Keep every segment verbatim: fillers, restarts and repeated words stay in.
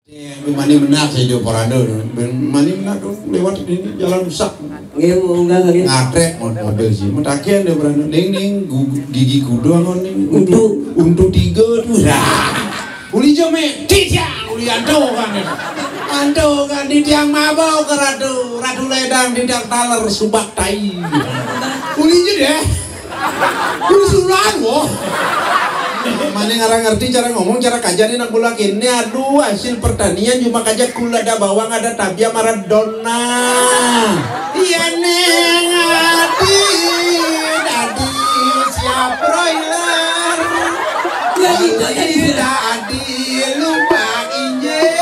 Eh, mani menak saya dia parada tu. Mani menak tu lewat ini jalan rusak. Nggih, munggah kali. Ngatrek mo-, mobil sih. Mutakian dia parada. Ding, ding, gu-, gigi kuda ngono ni. Untu. Untu tiga tu. Dah. Uli jeme, titiang, uli anto kan. Anto kan, titiang mabau ke ratu, ratu ledang, titiang taler, subak tai. Uli je deh. Usulan, wo. Mana ngarang ngerti cara ngomong, cara kajian ini nak bola kene. Aduh, hasil pertanian cuma kaja kula ada bawang, ada tabia Maradona. Iya, neng, adi, adi, siap broiler. Ya, itu jadi tidak adi, lupa injek.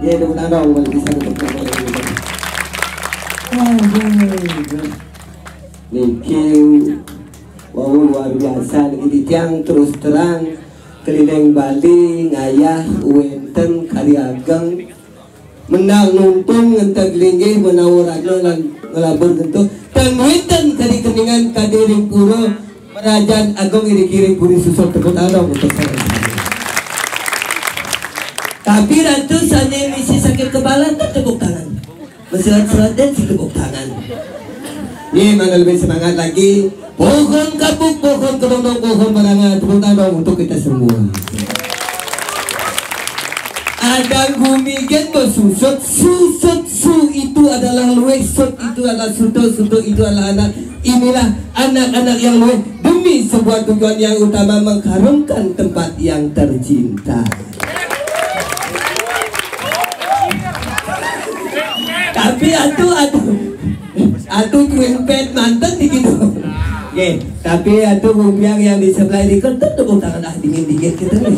Ya, tepuk tangan dong, kalau bisa tepuk tangan. Aduh. Niki, wau luar biasa niki titiang terus terang keliling Bali ngayah wenten kari ageng. Menang numpung ngenteg linggih menawa ragna lan ngelabur gentuh. Tan wenten kadi keningan kadi ring pura Merajan Agung iri kiring puri susuk tepuk tangan dong untuk saya. Tapi ratu sane misi sakit kepala tak tepuk tangan. Meselat-selat dan si tepuk tangan. Ini mana lebih semangat lagi. Pohon kapuk, pohon kedondong, pohon baranga, tepuk tangan dong untuk kita semua. Kadang gumi gen besusut, susut su itu adalah luwih, sut itu adalah suto, suto itu adalah anak. Inilah anak-anak yang luwih demi sebuah tujuan yang utama, mengharumkan tempat yang tercinta. Tapi atuh, atuh, atuh kuimpet manten di gitu. Oke, tapi atuh bumpiang yang di sebelah ini kan tetep tepuk tangan ah dingin-dingin gitu nih.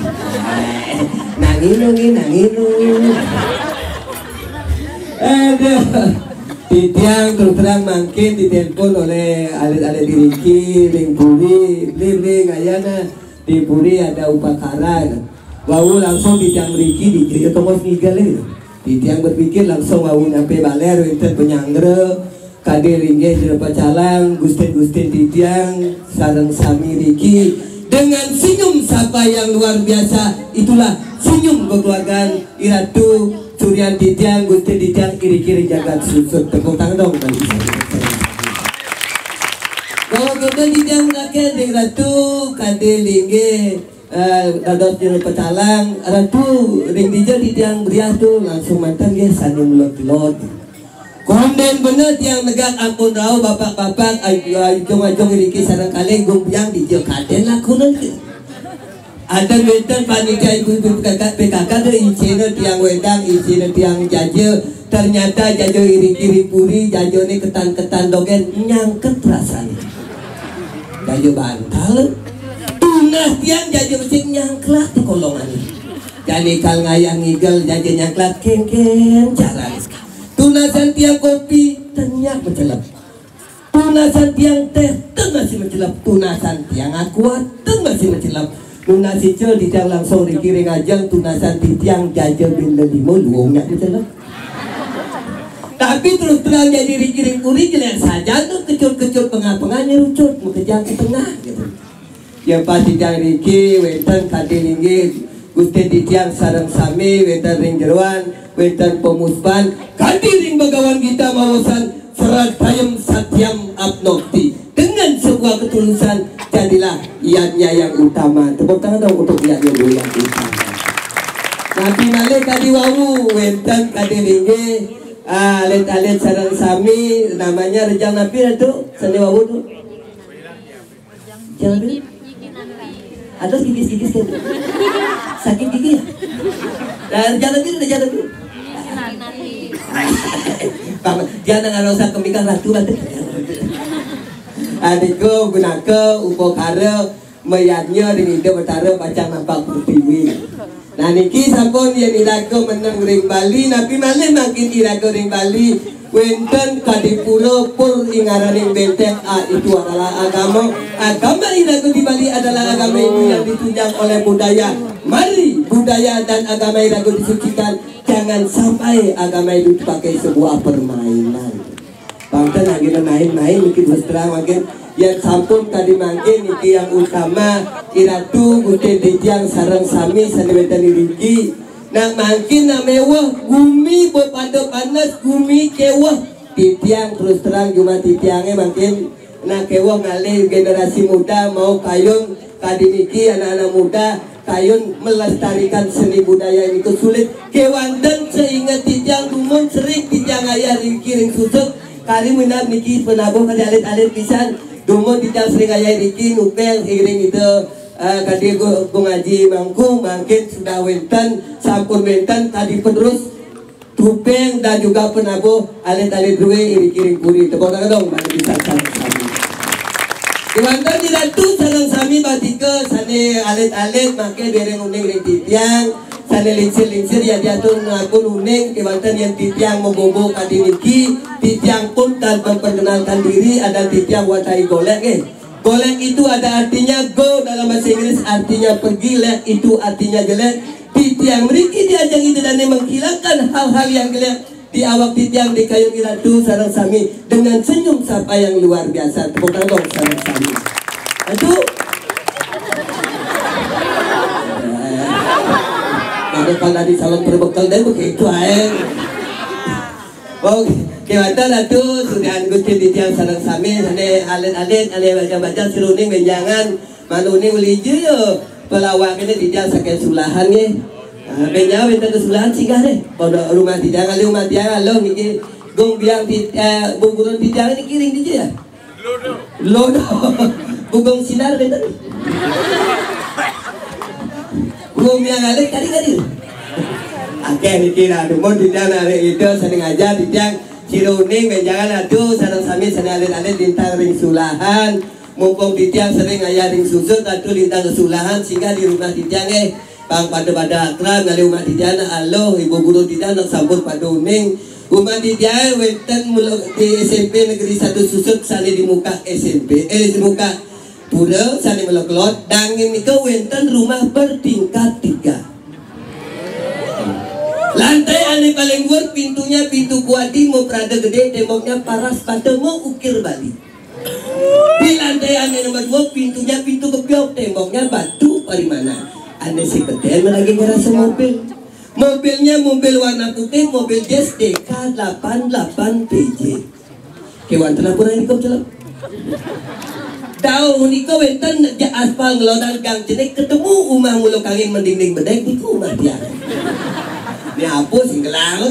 Nangin nangin nangin. Aduh. Titiang terus terang mangkin ditelepon oleh alit-alit Riki, ring puri, ring ring ayana di puri ada upakara. Wau langsung titiang Riki di dia tongos ngigel gitu. Titiang berpikir langsung wau nyampe baler wenten penyanggra, kadir inggih jero pacalang, gustin-gustin titiang, sareng sami Riki dengan senyum sapa yang luar biasa. Itulah senyum kekeluargaan Iratu Suryan titiang, gustin titiang, iring-iring jagat susut. Tepuk tangan dong bagi saya. Bahwa kita titiang rakyat ring Ratu, kadir inggih, eh, dados jero pecalang, Ratu ring dija titiang briah tuh langsung manten nggih sane melot-melot. Konden bener tiang negak ampun rauh bapak-bapak, aj-, ajung-ajung riki sareng kalih gumpiang dija kaden lakunan. Ada wenten panitia ibu-ibu P K K, P K K tuh isine tiang wedang, isine tiang jaja. Ternyata jaja iring-iring puri, jajane ketan-ketan dogen nyangket rasane. Jaja bantal. Tunah tiang jaja becik nyangklat di kolongane. Jani kal ngayah ngigel jaja nyangklat kengken carane. Tunasan tiang kopi tenyak mecelep. Tunasan tiang teh ten masih mecelep. Tunasan tiang aqua ten masih mecelep. Tunas icel titiang langsung dikiring ajeng tunasan titiang jaja bin lelima luungnya mecelep. Tapi terus terang jadi dikiring puri jelek saja tuh kecut-kecut pengah-pengah nyerucut mekejang ke tengah gitu. Ya pas titiang riki wenten kadir inggih Gusti titiang sareng sami wenten ring jeroan, wenten pemuspan, kadir ring Bagawan Gita mawosan serat payem satyam apnokti. Dengan sebuah ketulusan jadilah ianya yang utama. Tepuk tangan dong untuk ianya dulu yang utama. Napi malih kadi wau wenten kadir inggih, ah, alit-alit sareng sami namanya rejang napi atuh sane wau tuh. Jalan dulu. Ada gigis-gigis tuh. Sakit gigi ya? Dan jalan dulu, jalan dulu. Bang, jangan nggak usah kemikan ratu nanti. Adikku gunaka upakara mayadnya ring Ida Betara pacang nampak pertiwi. Nah niki sampun yen iraga meneng ring Bali, napi malih mangkin iraga ring Bali wenten kadipura pur ing ngaraning benteng, ah, itu adalah agama. Agama iraga di Bali adalah agama itu yang ditunjang oleh budaya. Mari budaya dan agama iraga disucikan. Jangan sampai agama itu dipakai sebuah permainan. Bangten anggena main-main niki terus terang mangkin. Yen sampun kadi mangkin niki yang utama Iratu Gusti titiang sareng sami sane wenten iriki. Nah mangkin nak mewah gumi bepada panas gumi kewah titiang terus terang jumah titiange mangkin nak kewah ngalih generasi muda mau kayun kadi niki anak-anak muda kayun melestarikan seni budaya niku sulit. Kewanten seinget titiang dumun sering titiang ayah riki ring susut. Kari minab niki penabuh kadi alit-alit pisan. Dumun titiang sering ayah riki ngupeng iring ida, eh, kadi Gu-, Gung Aji Mangku mangkin sudah wenten, sampun wenten kadi penerus. Tupeng dan juga penabuh alit-alit rue iring-iring puri. Tepuk tangan dong bagi kita sama-sama. Kewanten Iratu sareng sami batika sane alit-alit make dereng uning ring titiang, sane lingsir-lingsir ya diatur ngakun uning kewanten yen titiang mabobo kadi niki, titiang pun tan memperkenalkan diri, ada titiang watahi golek nggih. Golek itu ada artinya go dalam bahasa Inggris artinya pergi, lek itu artinya jelek. Titiang mriki diajeng Ida Dane menghilangkan hal-hal yang jelek di awak titiang di kayun Iratu sareng sami dengan senyum sapa yang luar biasa. Tepuk tangan dong sareng sami. Aduh. Ada pala di salon perbekel deh begitu ae. Oke, kewanten atuh sudahan Gusti titiang sareng sami sane alit-alit ane baca-baca siruning benjangan manuning ulija ya pelawak ini titiang saking sulahan nggih. Nah, bén jauh minta kesulahan singgah deh. Pondok rumah titiang, alih rumah titiang, alih niki. Gung biang tit-, eh, guguron titiang niki ring dija ya? Lodo. Bugong sinar benten. Gung biang alih kadi-kadi. Akéh niki lah, dumun titiang narik itu, sané ngajar titiang. Cira uning, bénjangan atuh, sareng sami sané alit-alit lintang ring sulahan. Mumpung titiang sering ngayah ring susut, atuh lintang ka sulahan, singgah di rumah titiang, eh. Pang pada-pada akrab, ngalih rumah titiang, aluh, ibu guru titiang, nak sambut pada uning. Rumah titiang wénten mula di S M P Negeri Satu Susut, sané di muka S M P, eh, di muka pura, sané mula kelod, dangin nika wénten rumah bertingkat tiga. Lantai ané paling dhuwur, pintunya pintu kuadi, maprada gedé, temboknya paras bata, maukir Bali. Di lantai ané nomor dua, pintunya pintu gebyog, temboknya batu parimana. Ané sing ketén lagi ngerasa mobil. Mobilnya mobil warna putih, mobil Jazz D K delapan delapan P J. Kéwanten ampun aé nika celep. Dauh nika wénten ja-, aspal ngelodan gang cenik, ketemu umah mula kangin mendingding bedék niku umah tiang. Né apa sing kelang?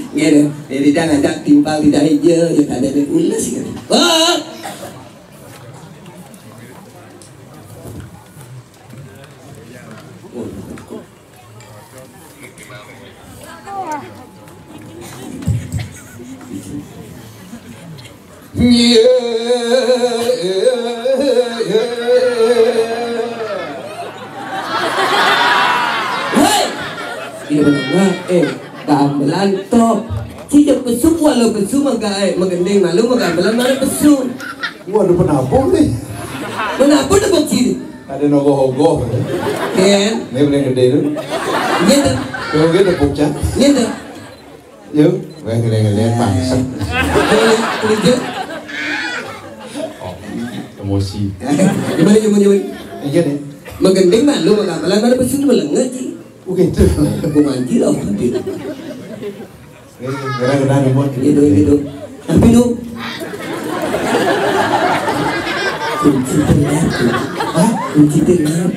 Ngéné, jadi jangan ajak timpal tidak aja, ya kada ada ules gitu. Oh. Hei! Ini benar, eh, gamelan top. Sijak pesu, walau pesu, maka, eh, magending malu, maka gamelan malu pesu. Waduh, penabung nih. Penabung tuh kok sini. Ada nogoh-ogoh. Ken. Ini paling gedé tuh. Iya tuh. Tuh, gedé tepuk, Cak. Iya tuh. Yuk, wéh, ngeliat-ngeliat, bangsat. Boleh, kerja. Oh, emosi. Gimana, gimana, gimana? Iya deh. Magending malu, maka gamelan malu pesu tuh melengah sih. Oh, gitu. Aku manji lah, aku manji. Ini kadang-kadang remote. Gitu, gitu. Tapi lu kunci ternyata. Hah? Kunci ternyata.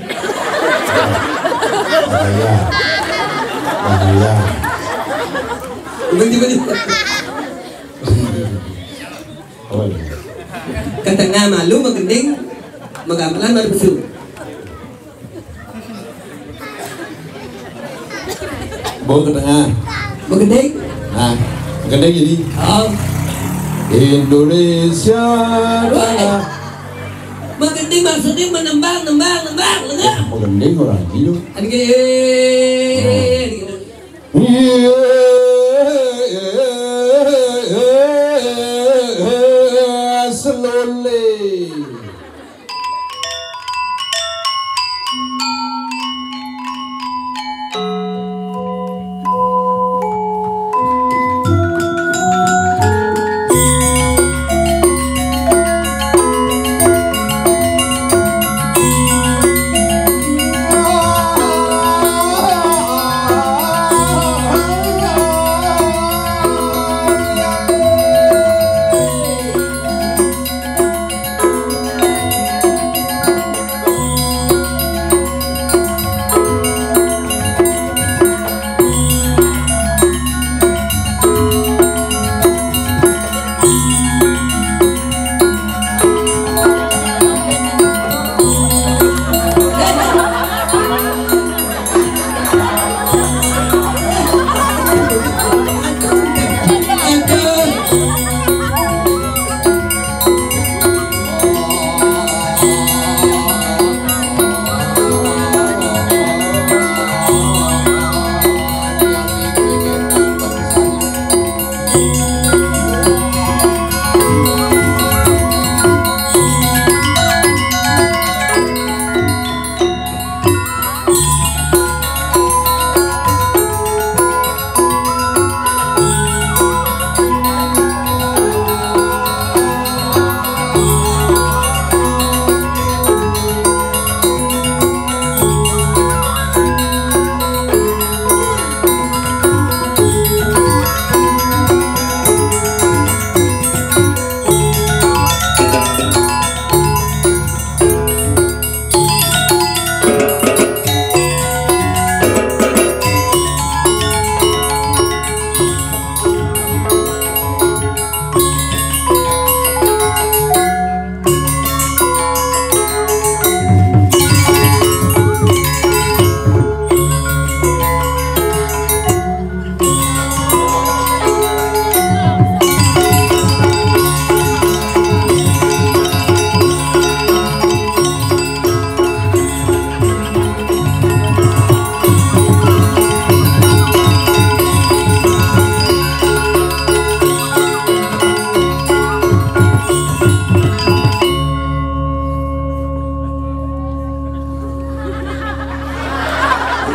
Bahaya. Bahaya. Kunci, kunci. Oh, iya. Katengah malu, magending, maka gamelan malu pesu. Bawa ke tengah. Magending? Nah, magending jadi. Oh. Indonesia. Woi. Tanah. Magending maksudnya menembang, nembang, nembang, lengah. Magending orang gila. Aduh, eh, gitu. Iya, slowly.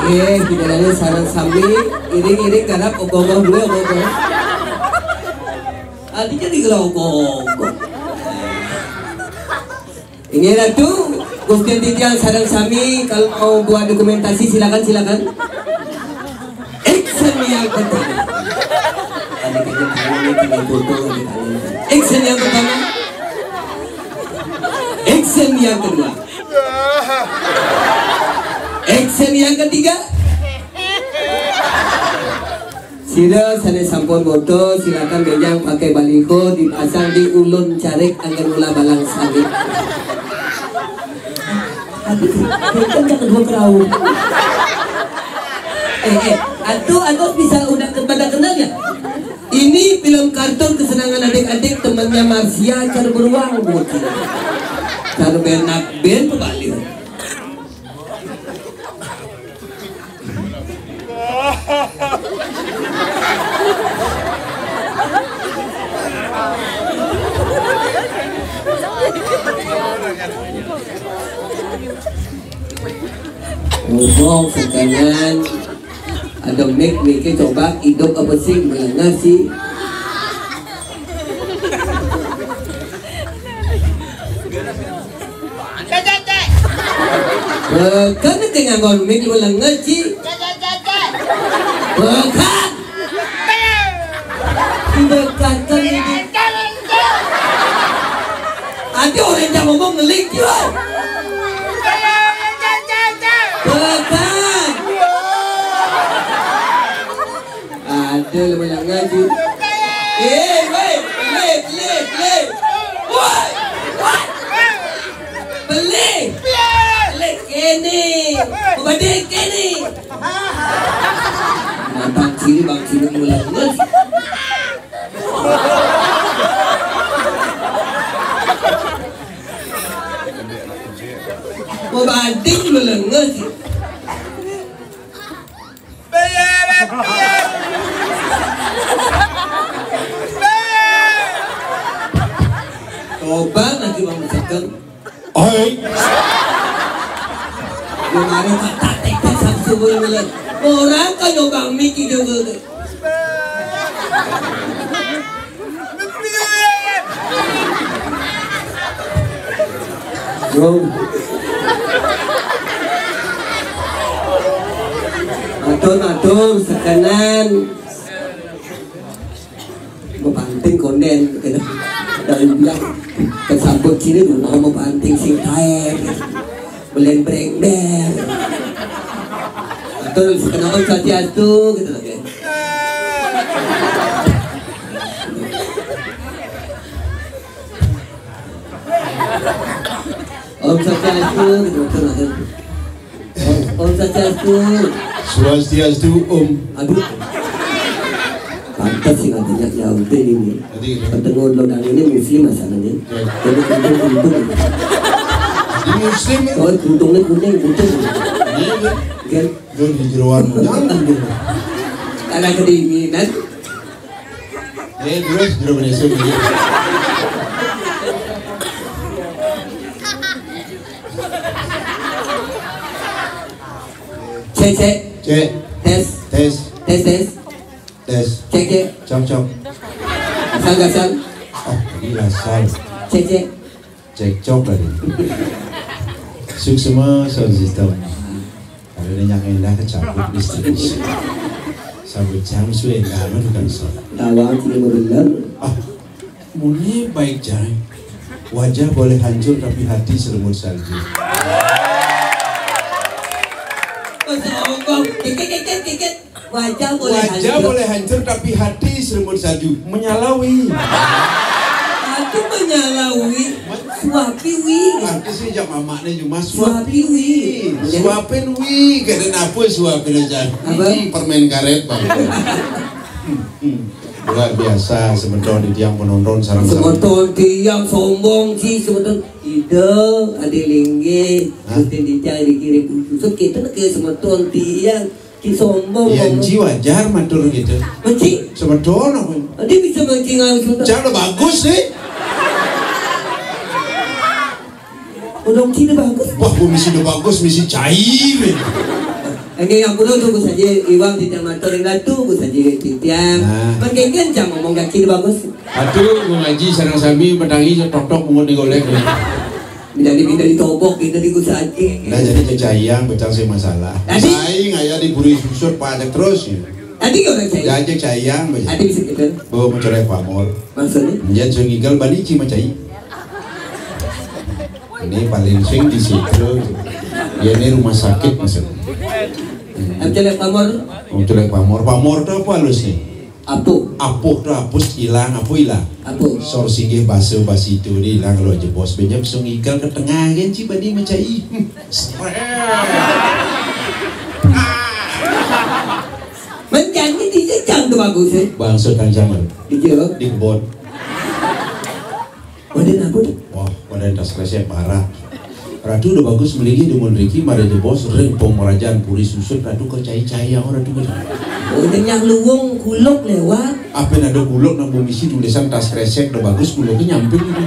Eh, di dalamnya sareng sami, iring-iring garap ogoh-ogoh dulu, ogoh-ogoh. Artinya di ogoh-ogoh. Ini Ratu, Gusti Titiang sareng sami, kalau mau buat dokumentasi silakan, silakan. Action yang pertama. Action yang pertama. Action yang kedua. Action yang ketiga. Sira sané sampun foto, silakan bénjang pakai baliho dipasang di ulun carik anggen mula balang sawit. Aduh, bukan cak kedua kerau. Eh, eh, aduh, aduh, bisa udah ke-, pada kenal ya? Ini film kartun kesenangan adik-adik, temannya Marsha, cara beruang, bocil. Cara benak ben pebaliho. Ngomong sekarang ada mic, mic-nya coba hidup apa sih, melengah sih? Bukan ke nganggon mic lu lenges, Ci. Bukan. Bukan kan ini. Ada orang yang ngomong ngelik, Ci. Bukan. Ada lu yang ngaji. Eh, woi, pelit, pelit, pelit. Woi, woi. Pelit. Pelit kene. Ubade kene. Nah, bang sini, bang sini, lu lenges. Mau banding lu lenges. Coba nanti mau misalkan. Oi. Lu mari tak tak tak tak samsu boleh boleh. Orang kan nyobang miki juga. Yo. Atur, atur, sekenan. Mau banting konden, kena dari bilang kesambut sini dulu mau banting sing kae. Belen brengber. Atur, sekenan Om Swastiastu gitu lagi. Om Swastiastu, gitu, betul, betul. Om, Om Swastiastu. Swastiastu, Om. Aduh. Pantas sih katanya ya udah ini. Jadi, ketemu lo dan ini muslim masalahnya. Ya. Jadi untung untung. Ini muslim ya? Oh, untungnya kuning, untung. Iya, iya. Kan? Lo di jeroan, jangan gitu. Karena kedinginan. Eh, terus, terus, terus, terus. Cek, cek. Cek. Tes. Tes. Tes, tes. Tes. Cek, cek. Cok, cok. Asal, asal. Oh, ini asal. Cek, cek. Cekcok tadi. Suksma sound system. Ada yang endah kecampur misterius. Sambut jam suwe endah anu tukang so. Tawang sini mau bener. Ah, muni baik jai. Wajah boleh hancur tapi hati selembut salju. Mas Ongkong, dikit, dikit, dikit. Wajah boleh Wajah hancur. Boleh hancur, tapi hati selembut salju. Menyalawi. Hati menyalawi. Suapi wi. Artis ini jam mamaknya cuma suapi wi. Suapi wi. Suapin wi. Kena apa suapin aja? Apa? Hmm, permen karet, Bang. Hmm, hmm. Luar biasa, semeton di tiang penonton sarang. Semeton tiang sombong sih, semeton. Ida, adi linggih, hah? Gusti Dicang dikirim. Maksud kita nak ke semeton tiang. Ki sombong. Ya, ngomong. Enci wajar matur gitu. Enci? Semeton aku. Dia bisa mancing langsung. Cang udah bagus sih. Udah Enci udah bagus. Wah, gua misi udah bagus, misi cai, men. Nggih, ampura tu, Gus Haji, iwang titiang matur ring Ratu, Gus Haji titiang. Nah. Mangkin cang ngomong kaki di bagus. Atuh, Gung Haji sareng sami matangi tok-tok bungut di golek. Jadi minta ditobok gitu di Gus Haji. Nah, jadi cecayang pecah sih masalah. Tadi? Saing aya di Puri Susut, Pak, terus ya. Tadi orang saya. Ya, cecayang, Pak. Tadi bisa gitu. Bawa mencolek pamor. Maksudnya? Jangan sing ngigal balik ci macai. Ini paling sing di situ. Ya, ini rumah sakit maksudnya. Mencolek pamor. Mencolek pamor. Pamor itu apa halusnya? Apuh. Apuh itu apus hilang, apuh hilang. Apuh. Sor singgih basa basi itu dia hilang kalau aja bos benyap sing ngigal ke tengah kan ci badi macai. Hmm. Menjanji di jejang tu bagus eh. Bangsa Kang Jamal. Di jero. Di kebon. Wadah apa tu? Wah, wadah tas kresek parah. Ratu udah bagus meligi di Mondriki, mari aja bos ring pemerajan Puri Susut Ratu ke cai-cai yang Ratu ke. Oh, dengan luwung kuluk lewat. Apa yang ada kuluk nang bumi si tulisan tas kresek udah bagus kuluknya nyamping itu.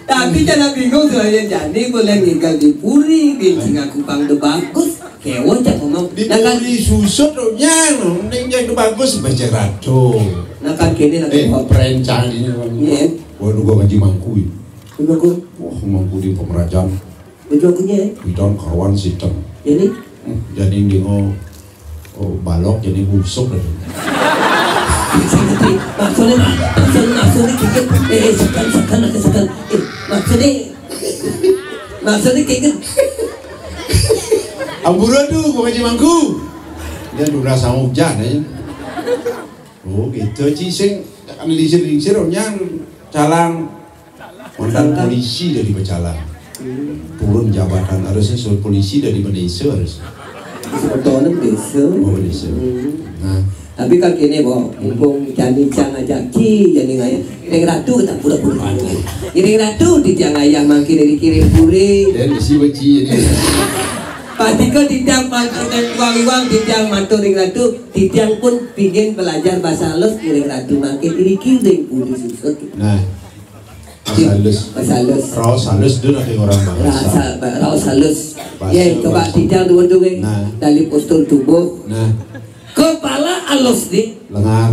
Tapi jangan bingung soalnya jadi boleh ngigal di Puri, di Singakupang udah bagus. Kewo cak ngomong. Di Puri Susut lo nyang, ning nyang bagus baca ratu. Nah kan kene lagi eh, perencang ini. Iya. Waduh gua ngaji mangku. Mangku. Wah, mangku di pemerajan. Betul punya. Bidang karuan sistem. Ini. Hmm, jadi dia oh, oh balok jadi busuk dah. Maksudnya, maksudnya, maksudnya, eh, eh, sekan, sekan, sekan, eh, maksudnya, maksudnya, kayak gitu. Ampura tu, gua ngaji mangku. Dia dua belas tahun hujan eh. Oh, gitu, Ci sing kan lingsir-lingsir nyang calang. Mantan polisi dari Pecalang. Turun jabatan harusnya suruh polisi dari Bendesa harus. Sebetulnya Bendesa. Oh, Bendesa. Hmm. Nah. Tapi kan kini, Bo, mumpung jani cang ajak ki, jani ngayah. Ring Ratu tak pura-pura. Ring Ratu di tiang ayah mangkin dari kiri puri. Dan isi beci jadi. Pasti kau titiang pantau dan uang-uang titiang matur ring Ratu, titiang pun pingin belajar bahasa halus ring Ratu mangkin dari kiri puri Susut. Nah. Bahasa halus. Bahasa halus. Raos halus tu nanti orang bahasa. Rasa, raos halus. Ya, coba titiang dua tu eh. Nah. Dari postur tubuh. Nah. Kepala halus ni. Lengar.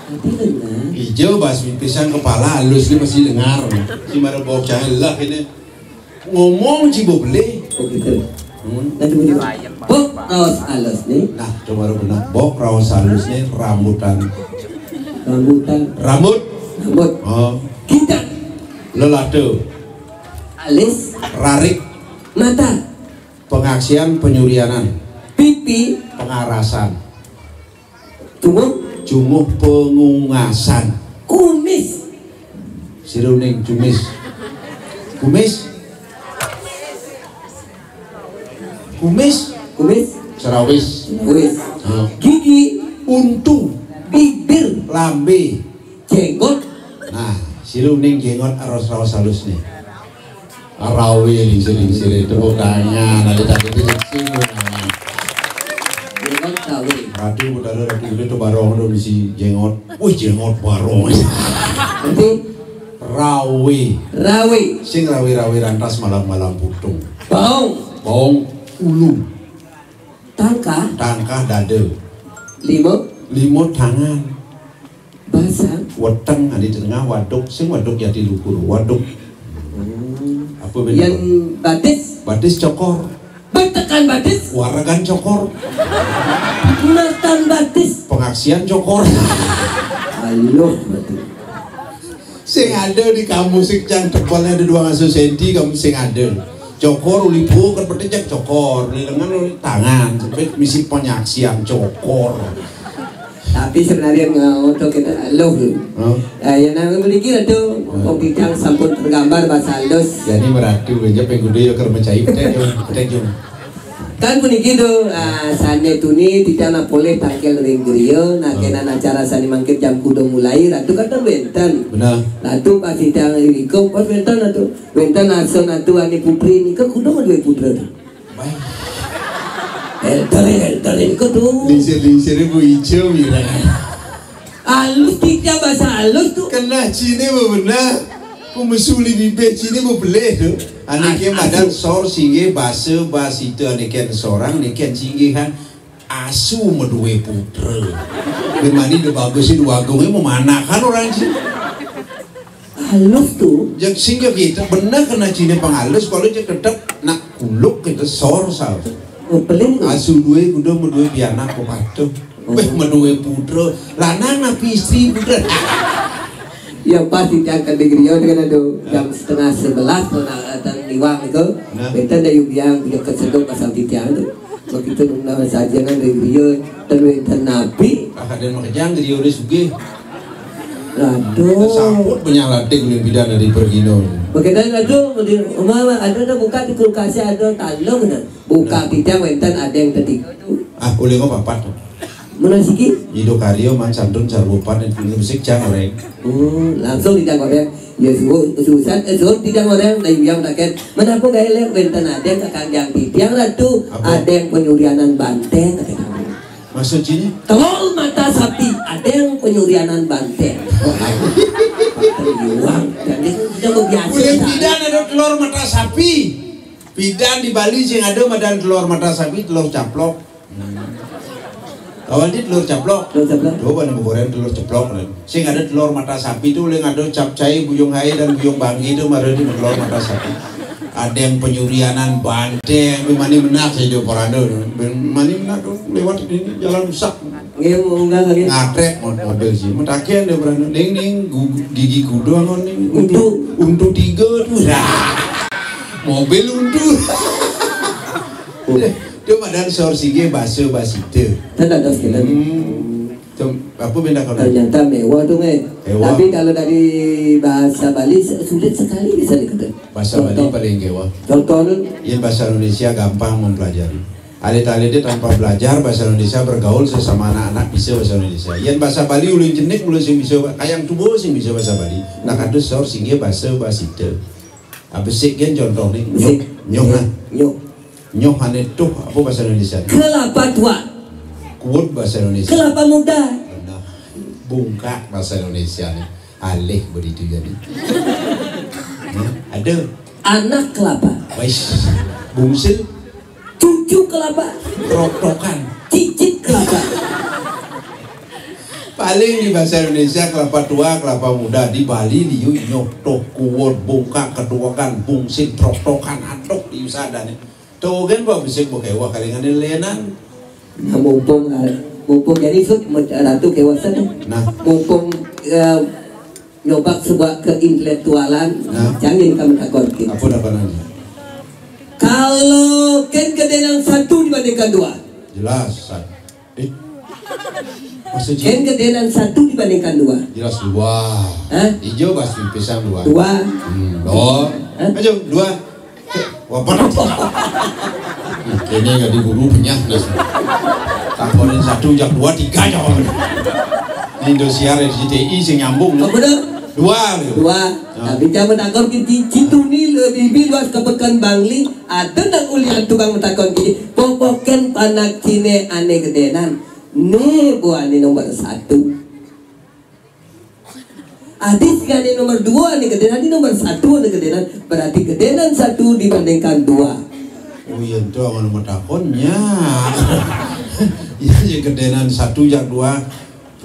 Nanti lengar. Hijau bas pisan kepala halus ni masih lengar. Si mara bok cahaya lah ini. Ngomong ci bobele. Oh gitu. Hmm. Nah, coba, coba. Bok raos halus ni. Nah, coba benar. Bok raos halus ni rambutan. Rambutan. Rambut. Rambut. Oh. Kita. Lelate. Alis. Rarik. Mata. Pengaksian penyurianan. Pipi. Pengarasan. Cumuh. Cumuh pengungasan. Kumis. Siruning cumis. Kumis. Kumis. Kumis. Serawis. Serawis. Gigi. Untu. Bibir. Lambe. Jenggot. Nah, siruning jenggot aros raos halus nih. Rawi lingsir-lingsir itu tangan ada tadi itu. Jenggot rawi. Ratu Betara Ratu Gede tuh barong tuh misi jenggot. Wih, jenggot barong. Nanti rawi. Rawi. Sing rawi-rawi rantas malam-malam putung. Baong. Baong ulu. Tangkah. Tangkah dada. Lima. Lima tangan. Basang. Weteng, adi tengah waduk, sing waduk jati luhur, waduk. Hmm. Apa beda? Yang batis. Batis cokor. Betekan batis. Waregan cokor. Matan batis. Pengaksian cokor. Aluh, betul. Sing ada di kamu sing cang tebelnya ada dua ratus senti kamu sing ada. Cokor uli bukan petejak cokor, uli lengan uli tangan, sampai misi penyaksian cokor. Tapi sebenarnya nggak untuk kita loh. Hah? Eh, yang namanya beli gila tuh, kok bidang sampun tergambar bahasa halus. Jadi meratu aja pengude ya kerma cai petek yo, petek yo. Kan puniki to, ah, sane tuni titiang nak polih tangkil ring griya, nah, kenan acara sane mangkin jam kuda mulai, Ratu kan wenten. Benar. Ratu pas titiang irika, pas wenten Ratu. Wenten asun Ratu Ani Putri nika kuda duwe putra. Baik. Elter, elter nika to. Lingsir-lingsir ibu ijo mirah. Halus, titiang basa halus to. Keneh ciné bebeneh. Ku mesuli bibih ciné bebelih to. Ané ké madan sor singgih basa basita, ané kén sorang, ané kén singgihan. Asu madué putra. Bén mani da bagus i dua agungé mamanakan orang ci. Halus to. Jek sing jek kita bener kena ciné pangalus, kalau jek tetep nak kuluk kita sor sal. Oh, pelin. Asu dué kuda madué pianak ko patuh. Oh. Wéh, madué putra. Lanang napi istri putra. Ya pas titiang ka di griya dengan ada jam setengah sebelas to nak datang iwang itu. Nah. Benten da yu biang punya kesedok pasal titiang tu. Begitu nang sajenan dari griya, ten wénten napi. Ah, kadén makejang griya udah sugih. Aduh. Saput penyalating ulih bidan dari pergino. Begitu aduh, di rumah ada, ada buka di kulkasnya, ada talung, nah. Buka titiang wénten ada yang tadi. Ah, ulih kok papat. Mana siki? Ido karya man santun sarwa pan, dan punya musik cang orang. Hmm, langsung titiang orang. Ya, suruh, susah, eh, suruh titiang orang, dari yang takkan. Mana apa gaya lek wénten ada yang kakang yang titiang ratu, apa? Ada yang penyurianan banteng, kata kamu. Maksud sini? Telur mata sapi, ada yang penyurianan banteng. Banteng iwang, dan dia sudah berbiasa. Ulih bidan ada telur mata sapi. Bidan di Bali sing ada madan telur mata sapi, telur caplok. Kawan di telur caplok. Telur caplok. Coba nama goreng telur ceplok kan. Sing ada telur mata sapi tu, ulih ada capcay, buyung hai dan buyung bangi tu, mara di telur mata sapi. Ada yang penyurianan banteng, mani menak saja porando. Mani menak tu lewat ini jalan rusak. Nggih, munggah lagi. Ngatrek mod-, model sih. Matakian dia berani. Ding ding gu-, gigi kuda ngon ning. Untu. Untu tiga tu. Dah. Mobil untu. Dia madan sor sige basa basita. Tanda dos kita. Hmm. Tem-, apa benda kau? Ternyata mewah tu, eh. Mewah. Tapi kalau dari bahasa Bali, se-, sulit sekali bisa dikata. Bahasa Bali paling mewah. Contoh. Contoh tu? Yang bahasa Indonesia gampang mempelajari. Alit-alité tanpa belajar bahasa Indonesia, bergaul sesama anak-anak bisa bahasa Indonesia. Yén bahasa Bali ulun jenik mula sing bisa, kayang tuwa sing bisa bahasa Bali. Nak kados sor singgih basa basita. Ah, besik gén contoh nih. Nyoh, besik. Nyoh, nah. Nyoh. Nyoh ané tuh apa bahasa Indonesia? Kelapa tua. Kuwut bahasa Indonesia. Kelapa muda. Nah, bungkak bahasa Indonesia nih. Alih begitu jadi. Nah, ada. Anak kelapa. Wais. Bungsil. Cucu kelapa. Roktokan. Cicit kelapa. Paling di bahasa Indonesia kelapa tua, kelapa muda. Di Bali liu nyoh tuh kuwut, bungkak, keduakan, bungsil, roktokan, aduh, liu sadane. Tuh kan ba besik ba kewah kalingan lénan. Nah, mumpung, ah, mumpung jadi sut, ratu kewah sana. Nah. Mumpung, eh, nyobak sebuah keintelektualan, nah. Jangan kamu takut. Apa dapanannya? Kalau kan gedénan satu dibandingkan dua. Jelas, sat-, eh. Maksudnya? Kan gedénan satu dibandingkan dua. Jelas dua. Hah? Ijo pasti pisang dua. Dua. Hmm, dua. Hah? Ayo, dua. Wah, panas. Ini nggak diburu penyah, nah. Takonin satu, jak dua, tiga, jawab. Ini Indosiar, R C T I sing nyambung. Apa dah? Dua, gitu. Dua. Ya. Tapi jangan takon gini, Cituni lebih luas ke Pekan Bangli, ada nang ulian tukang takon gini, popoken panak ciné ané gedénan. Né buané nomor satu. Adi sing ané nomor dua ané gedénan, adi nomor satu ané gedénan, berarti gedénan satu dibandingkan dua. Oh iya, itu amun nomor takonnya. Iya, iya, gedénan satu jak dua.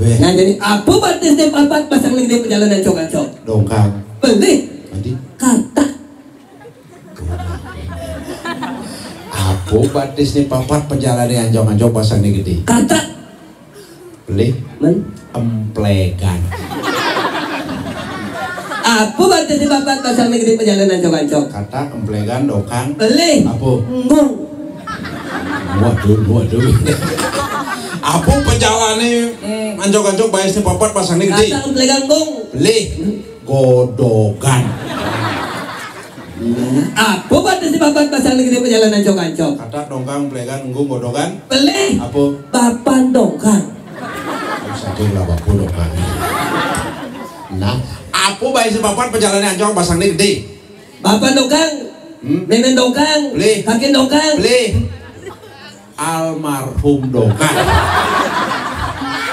Wéh. Nah, jadi apa batis dé papat pasang ning dé pejalané ancok-ancok? Dongkang. Pelih. Adi? Katak. Apa batis né papat pejalané ancok-ancok pasang né gedé? Katak. Pelih. Men? Emplegan. Apa batis né papat pasang né gedé pejalané ancok-ancok? Katak, emplegan, dongkang. Pelih. Apa? Ngong. Waduh, waduh. Apa pejalané, mm, ancok-ancok batis né papat pasang né gedé? Katak, emplegan, ngong. Pelih. Hmm? Godogan. Nah, apa batis né papat pasang né gedé pejalané ancok-ancok? Katak, dongkang, emplegan, ngong, godogan. Pelih. Apa? Bapan dongkang. Satu lah bapu dongkang. Nah, apa batis né papat pejalané ancok pasang né gedé? Bapan dongkang. Hmm? Mémén dongkang. Pelih. Kakin dongkang. Pelih. Almarhum dongkang.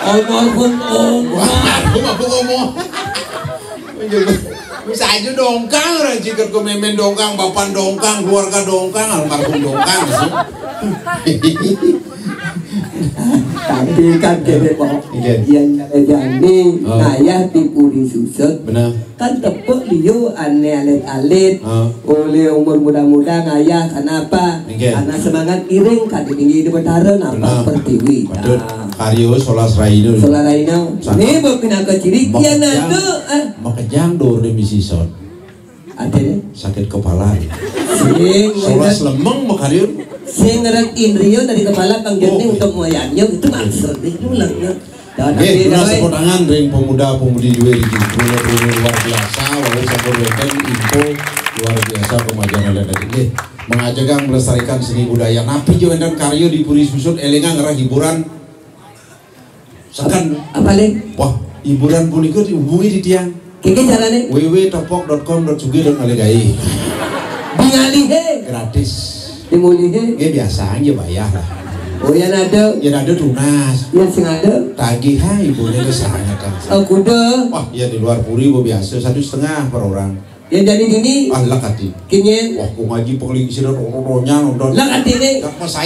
Almarhum Om. Wah, aku mah ngomong. Bisa aja dongkang, orang jikat ku memen dongkang, bapan dongkang, keluarga dongkang, almarhum dongkang sih. Tapi kan kene kok. Iya. Yang jani Oh. Ngayah di Puri Susut. Benar. Kan tepuk liu ane alit-alit. Ah. Oleh umur muda-muda ngayah, kenapa? Nggih. Karena semangat iring kadi tinggi di Betara napa Benar. Pertiwi. Betul. Nah. Karyo solas raina. Solas raina. Sana. Ini buat pinaka ciri Mak- kian yang- ada, ah. Makejang dor di misi son. Artinya? Sakit kepala. Sing Solas lemeng makaryo. Sing ngeret indrio dari kepala Bang Joni Oh. Untuk moyangnya itu maksudnya itu lah. Nggih, tepuk tangan ring pemuda-pemudi duwe iki. Duwe luar biasa, walau sampun wonten info luar biasa pemajangan dan tadi. Nggih, mengajegang melestarikan seni budaya. Napi jo wonten karyo di Puri Susut, elingang ngerah hiburan seken. Apa le? Wah, hiburan punika dihubungi di tiang. Kiki carane? W W W topok dot com dot suge dot ngalegai. Di ngalihe. Gratis. Di mulihe. Nggih, biasa aja bayar lah. Oh, yang ada. Yang ada tunas. Yang sing ada. Tagih ha ibune kesangatan. Oh, kuda. Wah, ya di luar puri bo biasa satu setengah per orang. Yang jadi dini. Ah, lek ati. Kinyen. Wah, ku ngaji pengeling sira ronya nonton. Lek ati ni.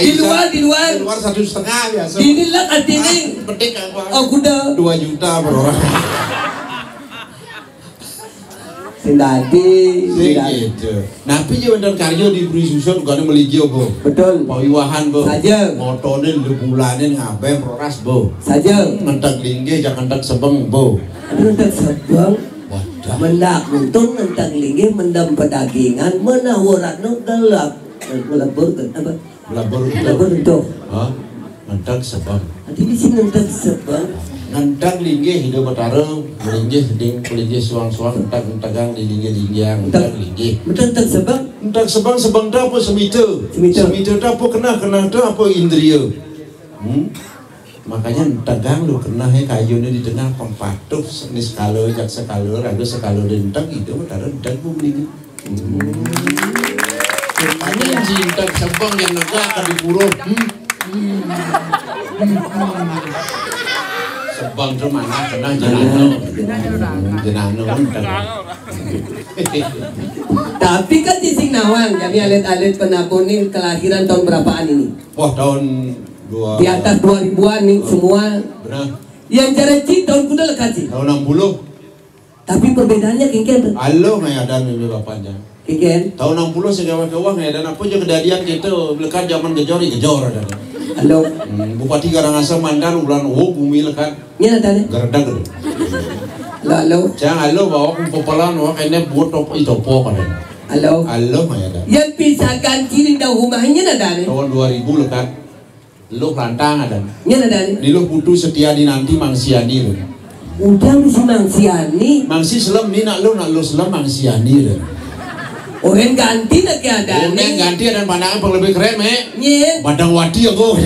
Di luar, di luar. Di luar satu setengah biasa. Dini lek ati ni. Ah, petik apa? Oh, kuda. Dua juta per orang. Sing dadi, sing dadi. Gitu. Napi je wonten karyo di Puri Susut, bukannya meligi apa? Betul. Pawiwahan, Bu. Saja. Motone, lebulane, ngabeh, proras, Bu. Saja. Ngentek linggih, jak ngentek sebeng, Bu. Ngentek sebeng. Wadah. Mendak untung, ngentek linggih, mendem pedagingan, menawuran, gelap. Melebur, apa? Melebur Melebur untung. Hah? Ngentek sebeng. Ati bisi ngentek sebeng. Ngentek linggih Ida Betara, linggih ding, linggih suang-suang, ngentek ngentegang di linggih-linggih, ngentek linggih. Ngentek sebeng. Ngentek sebeng, sebeng ta apa semita? Semita. Semita ta apa kenah, kenah ta apa indria? Hmm? Makanya ngentegang lu kenah ya kayune di tengah pempatuh ni sekala jak sekala, raga sekala denteng Ida Betara ngentek bumi ni. Rupanya cinta sebeng yang negak ka di pura. Hmm. Sebeng tu mana kena jenano. Jenano. Tapi kan sing nawang, jadi alit-alit penapuni kelahiran tahun berapaan ini? Wah, tahun dua Di atas dua ribuan nih semua. Benar. Yang cara cik tahun kuda lekat cik. Tahun enam puluh. Tapi perbedaannya kengken tu. Alo ngayadan mimi bapanjang. Kengken. Tahun enam puluh segawa kewah ngayadan apa je kedadian kita lekat zaman gejor, ya gejor ada. Alo. Hmm, Bupati Karangasem mantan bulan oh bumi lekat. Nya ada ni. Gerdak tu. Lalu. Cang alo bawa pepelan bawa kene buat top itu pok ada. Alo. Alo ngayadan. Yang pisahkan ciri dah rumahnya ada ni. Tahun dua ribu lekat. Luh lantang ada. Nya ada ni. Ni luh putu setia dinanti mangsiani tu. Udah mesti mangsiani. Mangsi selem ni nak luh, nak luh selem mangsiani tu. Orang ganti nak ke ada Orang ni. Ganti ada pandangan pang lebih keren, eh. Nye. Badang wati aku.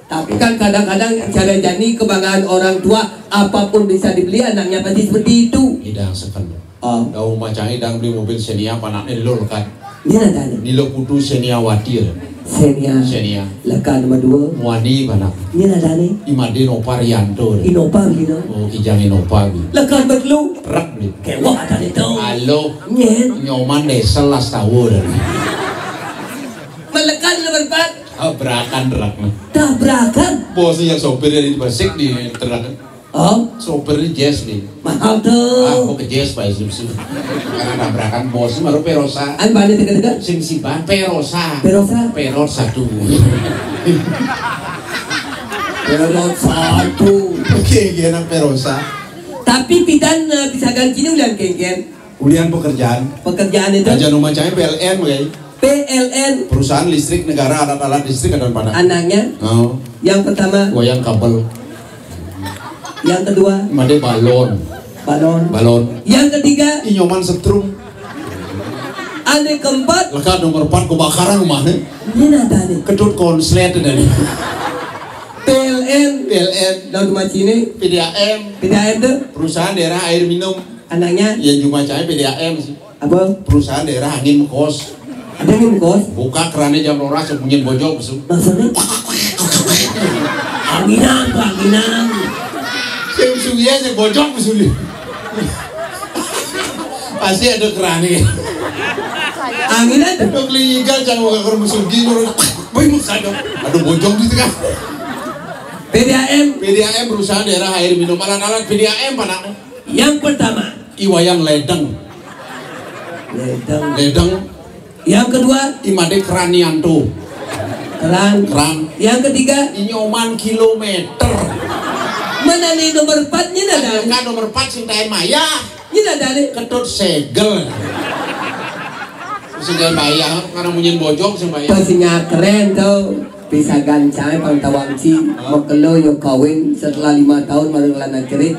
Tapi kan kadang-kadang cara jani kebanggaan orang tua, apapun bisa dibeli anaknya pasti seperti itu. Idang seken. Oh. Dau macam idang beli mobil Xenia, panakne lur kan. Nya ada ni. Nilo putu Xenia Watir. Xenia. Xenia. Lekan nomor dua. Muani panak. Nya ada ni. Imade Nopar Yanto. Inopa gitu. Oh, kijang Inopa gitu. Lekan bertelu. Truk beli. Kewak ada ni tu. Alo. Nyen. Nyoman desa las tahu dah. Melekan nomor empat. Tabrakan truk. Tabrakan. Bosnya yang sopir di besik di truk. Oh, sopir ni Jazz ni. Mahal tu. Ah, aku ke Jazz Pak Yusuf. Karena tabrakan bos baru Perosa. An balik teka-teka. Sing si bah Perosa. Perosa. Perot satu. Perot satu. Oke, dia anak Perosa. Tapi pidan eh, bisa ganti ni ulian kengken. Ulian pekerjaan. Pekerjaan itu. Aja rumah saya P L N, oke. P L N. Perusahaan listrik negara alat-alat listrik ada pada. Anaknya. Oh. Yang pertama. Wayang kabel. Yang kedua. Made balon. Balon. Balon. Yang ketiga. Inyoman setrum. Ane keempat. Lekat nomor empat kebakaran rumahnya. Ini ada ni. Kedut konslet ada ni. P L N. P L N. Daun macine. P D A M. P D A M tu. Perusahaan daerah air minum. Anaknya. Yang cuma cai P D A M sih. Apa? Perusahaan daerah angin kos. Ada angin kos? Buka kerannya jam rolas sembunyiin bojok besok. Maksudnya? Anginan, Pak, anginan. Sing suwi, sing bojong suwi. Pasti ada kerane. Anginan tuh. Kok lingigal, jangan bakar musugi, ngono. Woi, musa dong. Aduh, bojong di tengah. P D A M. P D A M, perusahaan daerah air minum, alat-alat P D A M, Pak. Yang pertama. I Wayan Ledeng. Ledeng. Ledeng. Yang kedua. I Made Kranianto. Keran. Keran. Yang ketiga. I Nyoman Kilometer. Mana nih nomor empat-nya, ada? Kan nomor empat sing tae maya. Ini ada nih. Ketut Segel. Sing tae maya, karena munyin bojong sing maya. Pasinya keren tuh. Bisa gancang pang tawang ci, makelo yo kawin setelah lima tahun baru ngelana cerit.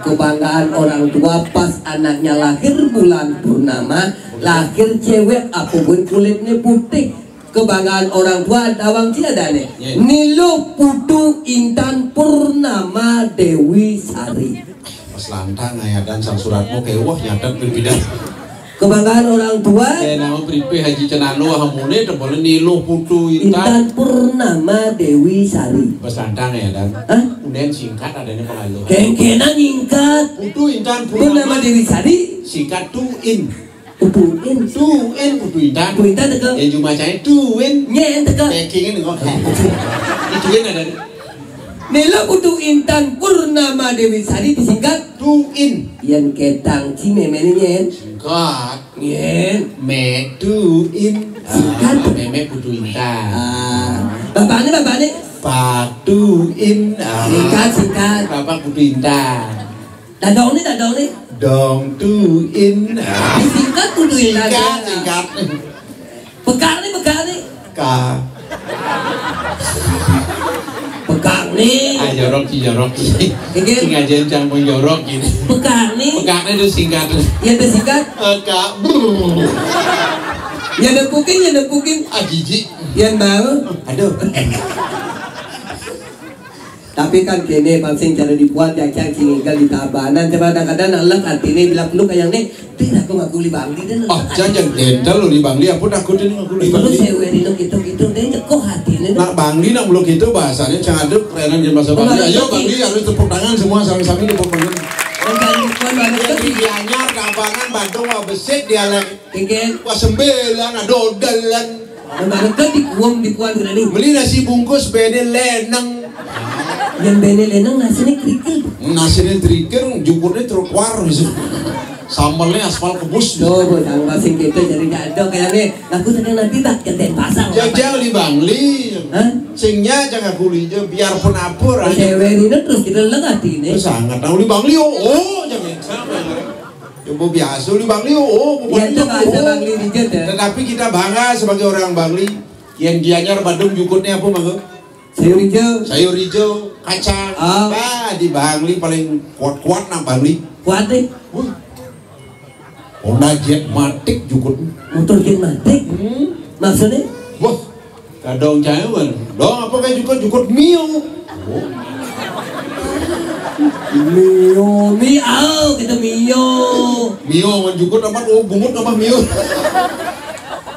Kebanggaan orang tua pas anaknya lahir bulan purnama, lahir cewek apa pun kulitnya putih. Kebanggaan orang tua tawang ci ada nih. Nilo Putu Intan Purnama Dewi Sari. Pas lantang ngayadan sang suratmu kayak wah nyatet berbeda. Kebanggaan orang tua. Eh, nama pripe Haji Cenano hamune tebale Nilo Putu Intan. Intan Purnama Dewi Sari. Pas lantang ngayadan. Hah? Kemudian singkat adanya pengaluhan. Kengkena nyingkat. Putu Intan Purnama Purnama Dewi Sari. Singkat Tuin. Putu In. Tuin Putu Intan. Putu Intan teka. Ya cuma saya Tuin. Nyen teka. Packing ini kok. Ituin ada. Nela Putu Intan Purnama Dewi Sari disingkat Tuin. Yang ketang ci memene nyen. Singkat. Nyen. Me Tuin. Singkat. Ah, meme Putu Intan. Ah. Bapaknya, bapaknya? Pak Tuin. Ah. Singkat, singkat. Bapak Putu Intan. Dadong nih, dadong nih. Dong Tuin. Ah. Disingkat Putu Intan. Singkat, singkat. Pekak nih, pekak nih. Ka. Pekak nih. Ah, jorok sih, jorok sih. Oke. Sing aja yang campur jorok gini. Pekak nih. Pekaknya itu singkat. Ya, itu singkat. Pekak. Ya, depukin, ya, depukin. Ah, jijik. Yang bau. Aduh. Tapi kan kene pancing cara dibuat ya, cang cinggal di Tabanan. Coba kadang-kadang anak artine bilang lu kayak nih, "Tin, aku ngaku li Bangli, Tin." Ah, jangan, jangan gentle lo li Bangli, aku takut ini ngaku li Bangli. Saya weri lo gitu-gitu, dia cekoh hati ini. Nak Bangli nak belum gitu bahasanya, jangan ada kerenan di bahasa Bangli. Ayo Bangli, harus tepuk tangan semua, sama-sama tepuk tangan. Yang di Gianyar, Kabangan, Badung, Wah Besit, dialek. Wah Sembilan, ada Odelan. Mana kan di kuam, di kuam tadi. Beli nasi bungkus bene leneng. Yang bene leneng nasinya kerikil. Nasinya kerikil, jukutnya trotoar gitu. Sambalnya aspal kebus. Tuh, bu, tang basing gitu jadi jadok kayak nih. Aku sedang nanti tak ke Denpasar. Jajal di Bangli. Hah? Singnya jangan kulinya biarpun apa. Cewek ini terus kita lengah ini. Sangat tahu di Bangli, oh, oh, jangan sama. Coba biasa li Bangli, oh, oh, ya, itu bahasa Bangli dikit ya. Tetapi kita bangga sebagai orang Bangli. Yang Gianyar Badung jukutnya apa, Bang? Sayur hijau. Sayur hijau, kacang. Ah. Bah, di Bangli paling kuat-kuat nak Bangli. Kuat deh. Wah. Honda Jet Matic jukut. Motor Jet Matic? Hmm. Maksudnya? Wah. Kadong cai kan. Dong apa kayak jukut-jukut Mio. Oh. Mio, Mio, kita Mio. Mio kan jukut apa? Oh, bungut apa Mio?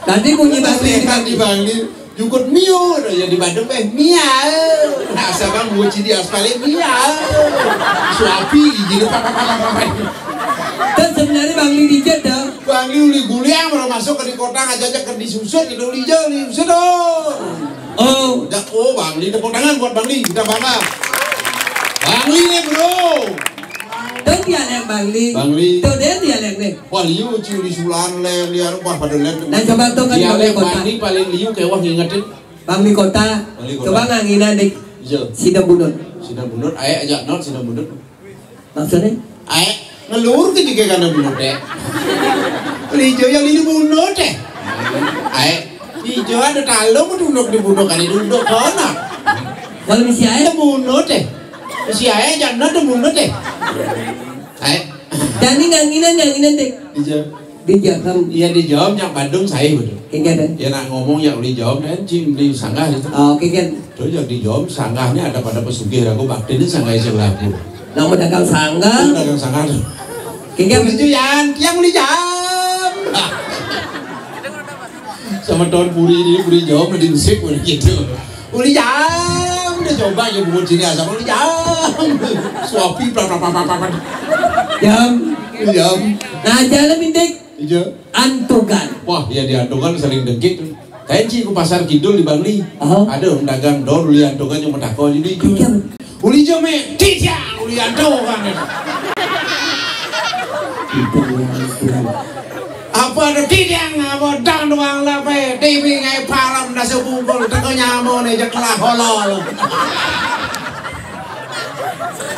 Tadi bunyi Bangli kan di Bangli. Jukut Mio, ya di Badung eh Mia. Nah, siapa mau cidi aspalnya Mia. Suapi gigi depan apa apa apa. Kan sebenarnya Bangli dikit dah. Bangli uli guliang baru masuk ke di kota aja aja ke disusut itu uli jauh disusut dong. Oh. Udah, oh Bangli, tepuk tangan buat Bangli, kita bangga. Bangli nih bro. Tuh dialek Bangli. Bangli. Tuh dia dialek nih. Wah liu ciu di sulan le liar wah pada le. Nah coba tuh kan dialek Bangli kota. Bangli paling liu kayak wah ngingetin. Bangli kota. Bangli kota. Coba nganginan dek. Iya. Sida bunut. Sida bunut, ayo aja not sida bunut. Maksudnya? Ae ngelur ke juga karena bunut deh. Lijo yang ini bunut deh. Ae lijo ada talung bunut di bunut kan itu bunut kono. Kalau misi ae bunut deh. Misi ae jangan ada bunut deh. Ae. Jadi nganginan nganginan deh. Lijo. Di Jakarta. Iya di Jawa nyak Bandung saya betul. Kagak ada. Ya nak ngomong ya uli Jawa kan cing di sanggah itu. Oh, kagak. Tuh yang di Jawa sanggahnya ada pada pesugih aku bakti ini sanggah sebelah aku. Nama dagang sanggah? Itu dagang sanggah tuh. Kagak. Itu yang yang uli Jawa. Sama tahun puri ini puri Jawa di Mesik gitu. Uli Jawa. Coba aja bungut sini asam lu jam. Suapi plak plak plak plak plak. Jam. Jam. Nah, jalan mintik. Iya. Antugan. Wah, ya di Antugan sering dengkit. Kayak ci ke pasar kidul di Bangli. Aha. Ada orang dagang dor uli Antugan yang metakol jadi itu. Iya. Uli jame, tidak uli Antugan. Itu yang itu. Apa ada tidak apa dang doang lah pe. Dewi ngai palam dah sebungkul teko nyamone jek lah holol.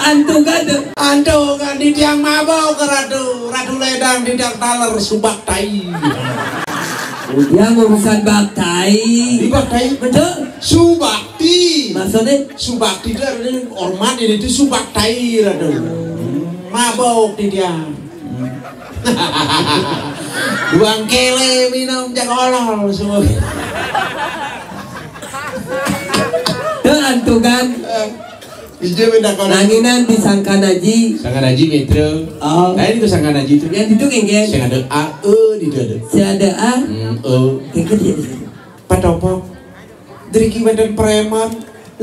Antugan. Antugan di tiang mabau ke ratu, ratu ledang di tiang taler subak tai. Yang urusan baktai. Di baktai. Betul. Subakti. Maksudnya? Subakti itu artinya hormat ini itu subaktai ratu. Mabau di tiang. Duang kele minum jak olol semua. Tuh Antugan. Ije beda kono. Nanginan di Sangkan Aji. Sangkan Aji Mitra. Oh. Nah, itu Sangkan Aji itu. Yang itu kengken. Sing ada A E di itu ada. Sing ada A. Hmm, E. Kengken dia di situ. Patopok. Driki wonten preman,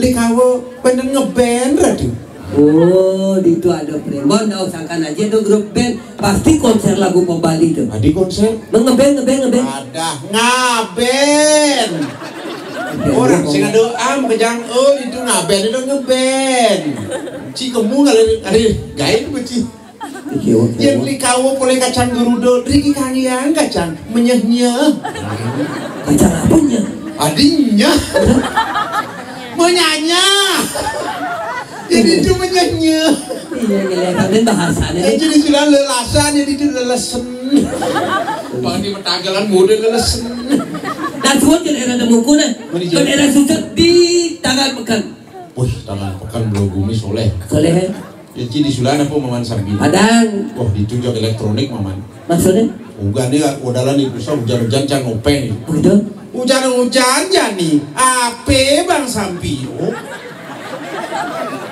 likawa wonten ngeband radio. Oh, di itu ada preman, oh Sangkan Aji itu grup band, pasti konser lagu pop Bali itu. Adi konser. Ngeband, ngeband, ngeband. Ada ngaben. Orang sing ada am kejang oh itu ngaben itu ngeband. Ci kemu ngalir ngalir gain ku ci. Iya, oke. Yang likawa poleh kacang gerudo, riki kangian kacang menyehnya. Kacang apanya? Adinya. Menyanya. Jadi itu menyehnya. Iya, iya, iya. Tapi bahasanya. Yang jadi sudah lelasan, jadi itu lelesen. Bang di Metagalan muda lelesen. Nah, suat kan era temukuna. Mana dia? Kan era susah di tangan pekan. Wih, tangan pekan belum gumi soleh. Soleh. Ya, ci di sulan apa maman sambil? Padang. Wah, ditunjuk elektronik maman. Maksudnya? Uga nih, udalan di pusat hujan-hujan cang ngopeng. Begitu? Hujan-hujan jani, ape Bang Sampio?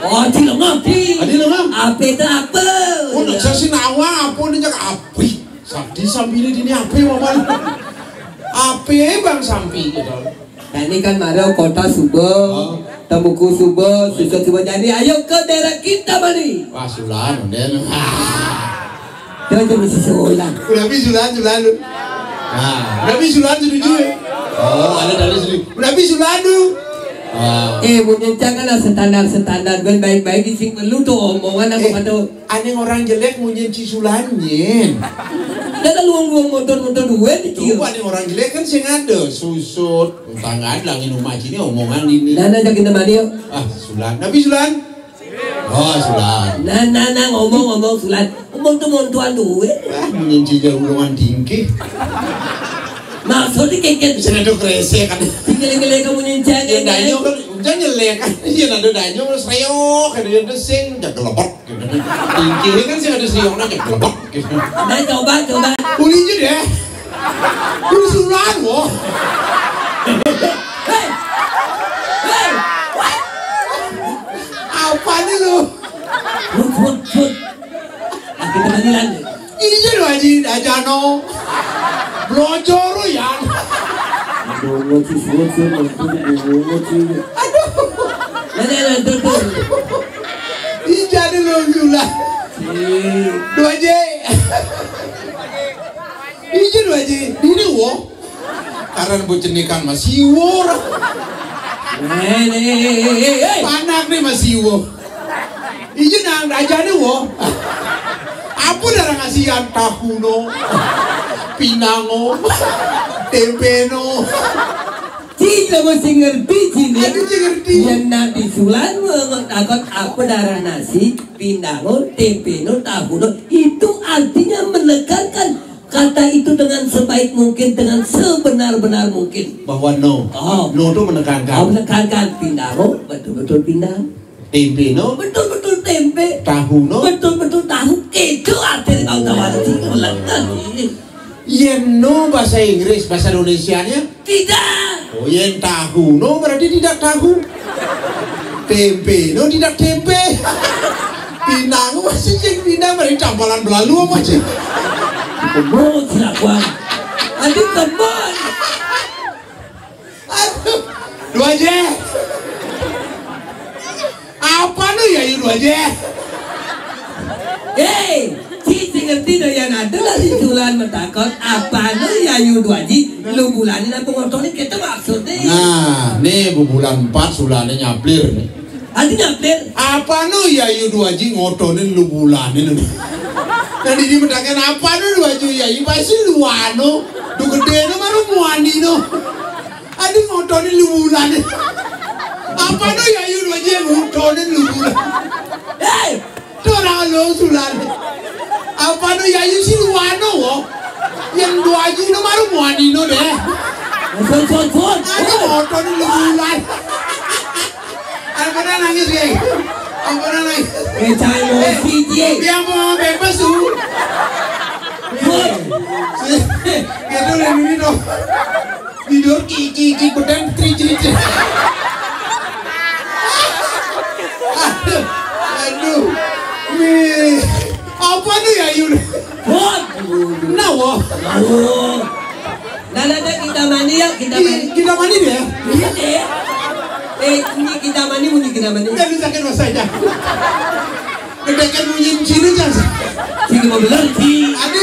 Oh, di lemah, di. Ah, di lemah? Ape itu apa? Oh, nak saya sih nawa, apa nih, cak api? Sakti Sampio ini ape maman? Ape Bang Sampi gitu. Nah, ini kan Mario kota Subo, oh. Temuku Subo, Susut Subo. Jadi ayo ke daerah kita, Bali. Wah, Sulan, udah. Ah. Dia aja mesti sekolah. Udah bi Sulan, Sulan lu. Nah, udah bi Sulan setuju ya? Oh, ada dari sini. Udah bi Sulan lu. Ah. Eh, mungkin janganlah standar-standar, ben baik-baik sing perlu tuh omongan apa Eh. Kata Aneh orang jelek munyin ci Sulan nyen. Dah luang-luang motor-motor duit iki. Coba nih orang jelek kan sing ada susut, tangan langin rumah sini omongan ini. Nah, nah, jakin teman dia. Ah, Sulan. Tapi Sulan. Oh, Sulan. Nah, nah, nah, ngomong-ngomong Sulan. Ngomong tuh mau tuan duit. Ah, munyin ci jauh ulungan tinggi. Maksudnya kayak Sing ada kresek kan. Tinggal-tinggal kamu nyencang. Ya danyo kan, jangan jelek kan. Iya ada danyo terus reok, ada yang sing, jangan kelebek. Tinggi kan sih ada siongnya kayak kelebak gitu. Nah, coba, coba. Uli aja deh. Uli Sulan, wah. Hei. Hei. Apa nih lu? Hut, hut, hut. Nah, kita panggilan. Ini aja lu, Haji, aja no. Blojor lu, ya. Aduh, lu sih, lu sih, lu sih, lu sih. Aduh. Mana yang tutup? Ija dulu Jula. Dua J. Ija dua J. Dini wo. Karena bocenikan masih wor. Eh, eh, eh, eh, eh, eh. Panak nih masih wo. Ija nang aja nih wo. Apa darah ngasihan tahuno, pinango, tempeno. Cik, kamu sing ngerti, Cik, ya? Aduh, cik ngerti. Yang nak disulan, mengot takut apa darah nasi, pindango, tempeno, tahuno. Itu artinya menekankan kata itu dengan sebaik mungkin, dengan sebenar-benar mungkin. Bahwa no. Oh. No itu menekankan. Oh, menekankan. Pindango, betul-betul pindang. Tempe no. Betul-betul tempe. Tahu no. Betul-betul tahu. Itu artinya tahu tahu arti. Menekan. Yen no bahasa Inggris, bahasa Indonesianya? Tidak. Oh, yen tahu no berarti tidak tahu. Tempe no tidak tempe. Pinang masih cek pinang berarti tampalan belalu apa cek? Kebun silakan. Aduh kebun. Aduh, dua aja. Aja. Hei, ci sing ngerti do yan ada lah si Sulan matakon, apanu Yayu Dwaji, lubulanin apa ngotonin, kita maksudnya. Nah, nih bubulan empat Sulane nyaplir nih. Adi nyaplir. Apanu Yayu Dwaji ngotonin lubulanin? Tadi dia mataken apanu Dwaji Yayu, pasti luano, du gedeno maru muanino. Adi ngotonin lubulanin. Apanu Yayu Dwaji ngotonin lubulanin? Hei, Tora lo Sulan. Apanu Yayu si luano wo? Yang Dwaji no maru muanino deh. Sun, sun, sun. Adi ngotonin lubulanin. Ampun nangis ya. Ampun nangis. Eh, jangan emosi, Ji. Dia mau bebas tuh. Bun. Gitu lah ini dong. Tidur kiki kiki bedang tri tri tri. Aduh. Aduh. Wih. Apanu Yayu? Bun. Nawa. Aduh. Nah, nah, nah, kita mani ya, kita mani. Kita mani deh. Ini deh. Eh, ini kita mani, bunyi kita mani. Jadi sakit masa aja. Kedekan bunyi sini aja. Sini mau bener, Ji. Adi,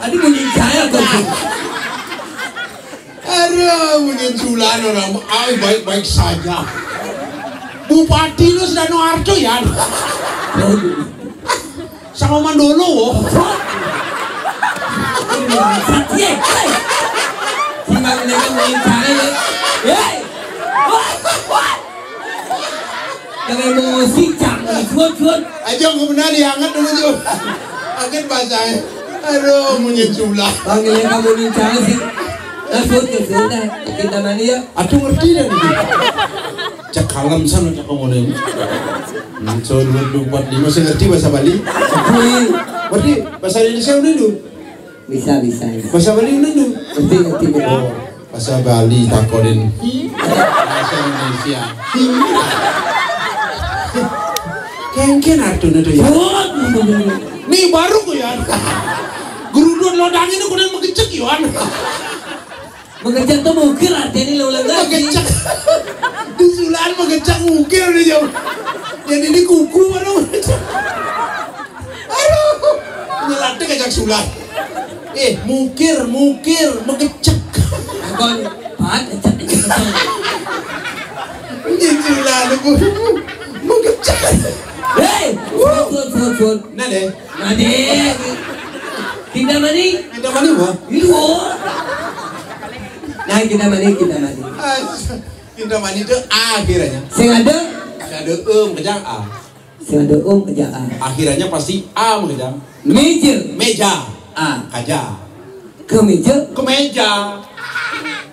adi bunyi saya kok. Aduh, bunyi Sulan orang, ay, baik-baik saja. Bupati lu Sudarno Arjo ya? Sama Mandolo wo. Bangsat, ye. Hei. Timbang dengan main cara, ye. Hei. Wah, wah. Jangan emosi, jangan. Cuan, cuan. Aja aku benar diangat dulu, Jo. Angkat bahasanya. Aduh, munyi Sulan. Panggilnya kamu ni cara sih. Nah, sudah, sudah. Kita mani ya. Aduh, ngerti dah nih. Cak kalem sana, cak ngomongin. Hmm, so, dua, dua, empat, lima, saya ngerti bahasa Bali. Ngerti bahasa Indonesia udah dulu. Bisa, bisa, bisa. Bahasa Bali udah dulu. Ngerti, ngerti, ngerti. Oh, bahasa Bali takonin. Bahasa Indonesia. Kengken artune tuh ya. Nih baru ku ya. Geruduk lodang ini kudu mengecek, Yohan. Mengecek tuh mukir artinya lo ulang lagi. Mengecek. Di Sulan mengecek mukir nih, jauh. Yang ini kuku baru mengecek. Aduh. Nyelantik aja Sulan. Eh, mukir, mukir, mengecek. Kon, Pak, ecek, ecek, ecek. Ini Sulan, Bu. Mengecek. Hei, sun, sun, sun, sun. Nah, deh. Nah, deh. Kita mani. Kita mani, Bang. Iya. Nah, kita mani, kita mani. Ah, kita mani itu akhirnya. Sing ada? Sing ada em kejang A. Sing ada em kejang A. Akhirnya pasti A kejang. Meja. Meja. A. Kaja. Kemeja. Kemeja.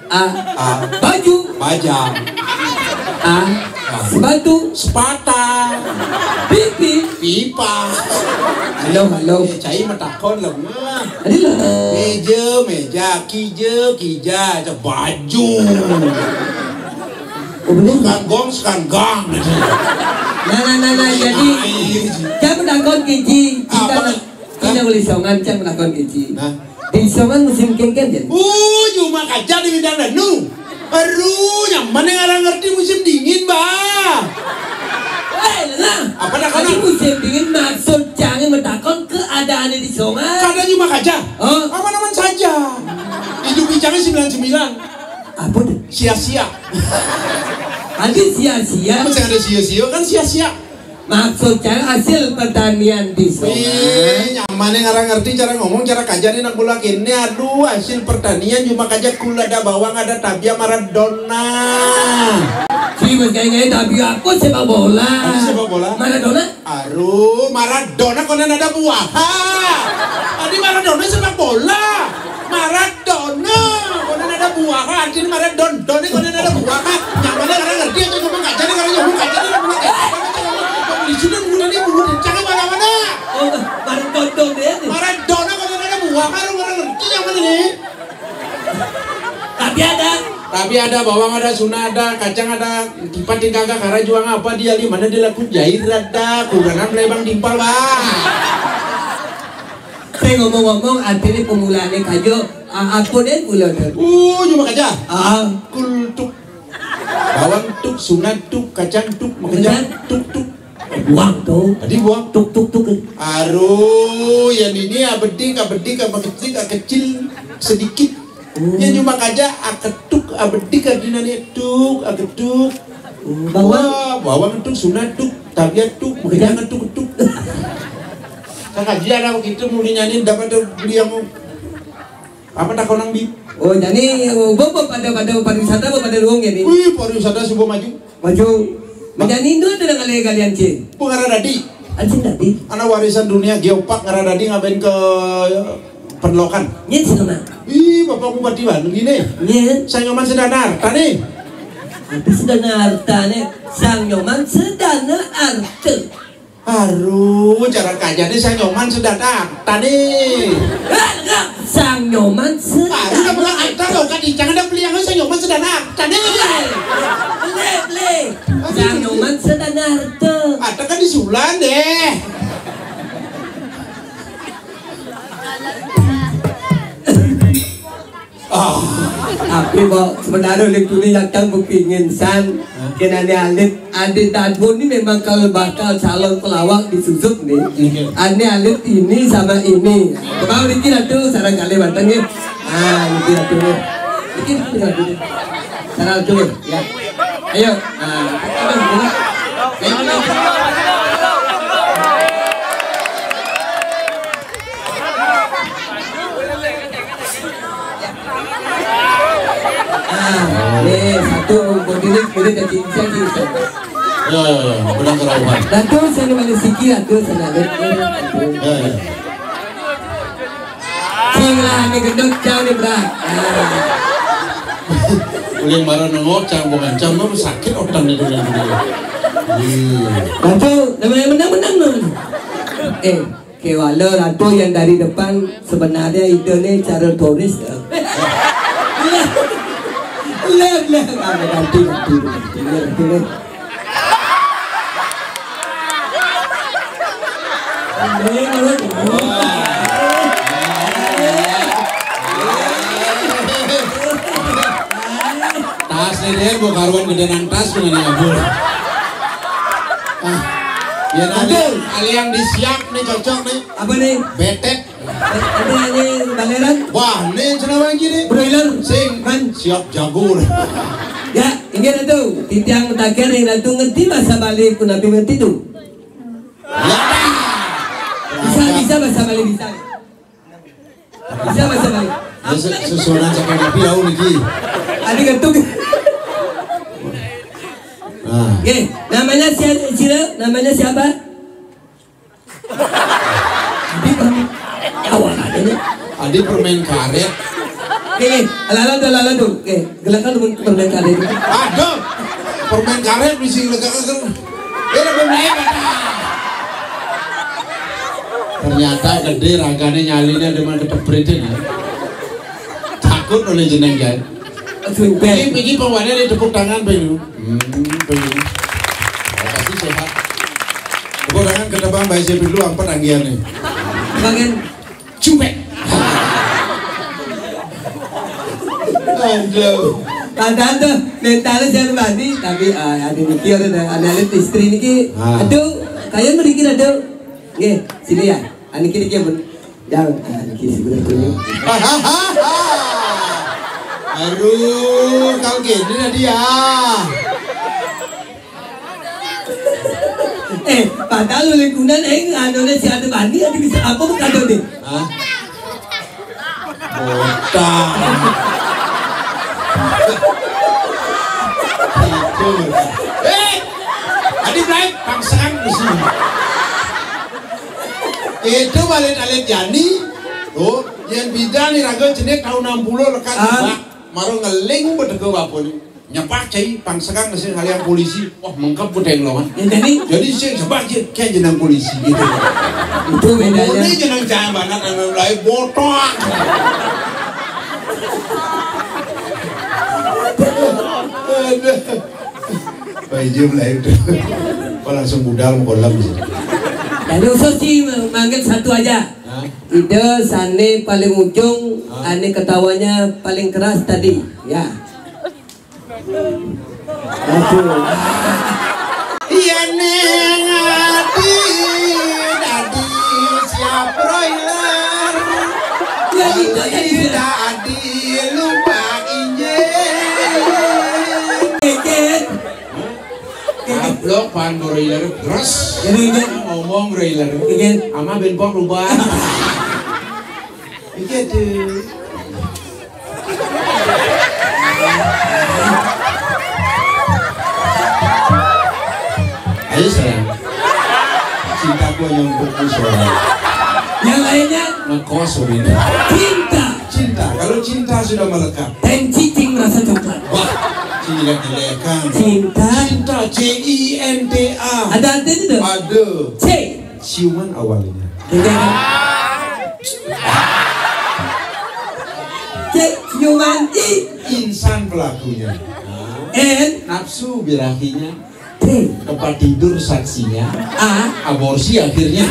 A. A. Baju. Baja. A. A. Sepatu. Sepata. Pipi. Pipa. Halo, halo. Eh, cai matakon lah. Adi lah. Meja, meja, kija, kija, cak baju. Oh, bener. Sekan gong, sekan gang. Nah, nah, nah, nah, jadi, jangan takon kiji. Kita Apa? Ina uli songan cang lakon kiji. Nah. Di songan musim kengken jen. Uh, cuma kaca di bidang danu. Aduh, nyaman yang orang ngerti musim dingin, bah. Eh, lah. Apa dah, Tadi kana? Musim dingin maksud cang matakon keadaan di songan. Kada cuma kaca. Oh. Aman-aman saja. Hidup icangnya sembilan sembilan. Apa tuh? Sia-sia. Ada sia-sia. Apa sih ada sia-sia? Kan sia-sia. Maksudnya hasil pertanian di Songan. Ih, nyaman nih, ngarang ngerti cara ngomong, cara kajar nih, nak bola kene. Aduh, hasil pertanian cuma kaja kul ada bawang, ada tabia Maradona. Si mas kayak gaya tabia aku sepak bola. Ada sepak bola? Maradona? Aduh, Maradona konen ada buah. Tadi Maradona sepak bola. Maradona. Konen ada buah. Artinya Maradona. Don, don, konen ada buah. Nyaman nih, ngarang ngerti aja ngomong kaja nih, ngarang ngomong kaja nih, ngomong kaja. Di sini bukan dia bukan cakap mana-mana. Oh, Maradona dia nih. Maradona konen ada buah, ngarang ngerti yang mana nih? Tapi ada. Tapi ada bawang, ada suna, ada kacang, ada kipat yang kagak karena juang apa dia di mana dia laku jahit rada kurangan melebang timpal, bah. Saya ngomong-ngomong, artinya pemulaannya kajo, a- aku deh pula tuh. Uh, cuma kaja. Ah, Kultuk. Bawang tuk, suna tuk, kacang tuk, makejang tuk tuk. Buang tu. Tadi buang. Tuk, tuk, tuk. Aduh, yang ini abedik, abedik, abekecil, akecil, sedikit. Hmm. Yang cuma kaja aketuk, abedik, adina ni tuk, aketuk. Hmm, bawang? Wah, bawang tuk, sunat tuk, tabiat tuk, makanya tuk, tuk. Kakajian aku gitu, muli nyanyi dapat beli yang apa tak konang bi? Oh, jadi, oh, bo, bo pada, pada pariwisata, bo pada luang ya ni? Wih, pariwisata subuh maju. Maju. Menyanyi itu ada dengan kalian, Cin? Pengarah dadi. Anjing tadi. Anak warisan dunia geopark ngarah dadi ngapain ke Penlokan? Nyen sih, Mak. Ih, bapak bupati ban gini. Nyen. Saya nyoman sedana arta nih. Apa sedana arta nih? Sang Nyoman sedana arta. Aduh, cara kaja nih saya nyoman sedana arta nih. Enggak, enggak. Sang Nyoman sedana. Aduh, udah bukan arta loh, kan jangan ada beli yang saya nyoman sedana arta nih. Beli, beli. Sang Nyoman sedana arta. Arta kan di Sulan deh. Ah. Tapi, Bo, sebenarnya oleh tuli datang bepingin san. Hah? Kena ni alit, adik Dadbun ni memang kalau bakal calon pelawak di Suzup ni. Iya. Ane alit ini sama ini. Coba niki Ratu, sarang kali banteng ni. Ah, niki Ratu ni. Niki Ratu ni. Sarang Ratu ni, ya. Ayo. Ah, aduh, aduh. Ah, ni satu berdiri, kira jadi insan sih. Ya, ya, ya, benar kerauhan. Datuk saya ni manis sikit, Datuk saya nak lihat. Ya, ya. Sing lah, ni gendut, jauh ni berat. Ah. Boleh marah nengok, cang bukan cang, lu sakit otak ni dulu. Iya. Datuk, nama yang menang-menang tu. Eh, Kewala Ratu yang dari depan sebenarnya itu ni cara turis ke? Lah, lah, lah. Ah, ganti, ganti, ganti, ganti, ganti. Ini menurut. Tas ni dia, gua karuan gedean tas gua ni, ampun. Ah, ya nanti. Aduh. Ada yang disiap ni cocok ni. Apa ni? Betet. Ada yang baleran? Wah, ni cenah lagi ni. Broiler. Sing. Man. Siap jago. Ya, ingat tu. Titiang takir yang tu ngerti bahasa Bali, ku nabi ngerti tu. Ya. Bisa, bisa bahasa Bali, bisa. Bisa bahasa Bali. Ya, se-, sesuai sama nabi, au niki. Ada ketuk. Nah. Oke, namanya si-, sila, namanya siapa? Adi per-, awal aja nih. Adi permen karet. Oke, oke. Ala-ala tu, ala-ala tu. Oke, gelakan dulu permen karet. Aduh, permen karet bisa gelakan. Eh, permen karet. Ternyata gede ragane nyalinya dengan ketepritin ya. Takut oleh jeneng ya. Aduh, iki, iki pembuatnya nih tepuk tangan, Bang. Hmm, Bang. Oh, pasti sehat. Tepuk tangan ke depan, Mbak Isi dulu, empat anggian nih. Bagian cubek. Aduh. Padahal tuh mentalnya jangan mandi, tapi, ah, ada mikir, ada, ada lihat istri niki. Ah. Aduh, kalian berpikir, aduh. Nggih, sini ya. Aniki niki pun. Jang, ah, niki sebenarnya. Aduh, kalau gini nanti ya. Eh, padahal oleh kunan, eh, anu ni si ada bani, ada bisa apa bukan tu ni? Hah? Botak. Itu. Eh, tadi naik pangsangan di sini. Itu balik alit Jani. Oh, yang bida ni raga jenis tahun enam puluh lekat. Ah. Bak, maru ngeling bedega bapa ni. Nyepak cai, pangsegang sing kalian polisi. Wah, mengkep bedeng lawan. Yang tadi? Jadi sing sebab je, kayak jenang polisi gitu. Itu bedanya. Ini jenang cai banget, yang lain botak. Aduh. Pak Ijum lah itu. Kok langsung budal mau kolam sih. Jadi usus sih manggil satu aja. Hah? Ida sane paling ujung, hah? Ane ketawanya paling keras tadi. Ya. Aduh. Iya, Neng, Dadi siap broiler. Ya, itu jadi. Dadi lupa injek. Keket. Ablok pan broiler, gres. Ini, ini. Ngomong broiler. Ini. Ama ben pok lupa. Iki tuh. Ayo sayang. Cintaku hanya untukmu seorang. Yang lainnya? Ngekos, Win. Cinta. Cinta. Kalau cinta sudah melekat. Teng cicing merasa coklat. Wah, cinta dilekan. Cinta. Cinta, C I N T A. Ada artinya tuh? Ada. C. Ciuman awalnya. Tidak. C. Ciuman. I. Insan pelakunya. N. Nafsu birahinya. T. Tempat tidur saksinya. A. Aborsi akhirnya.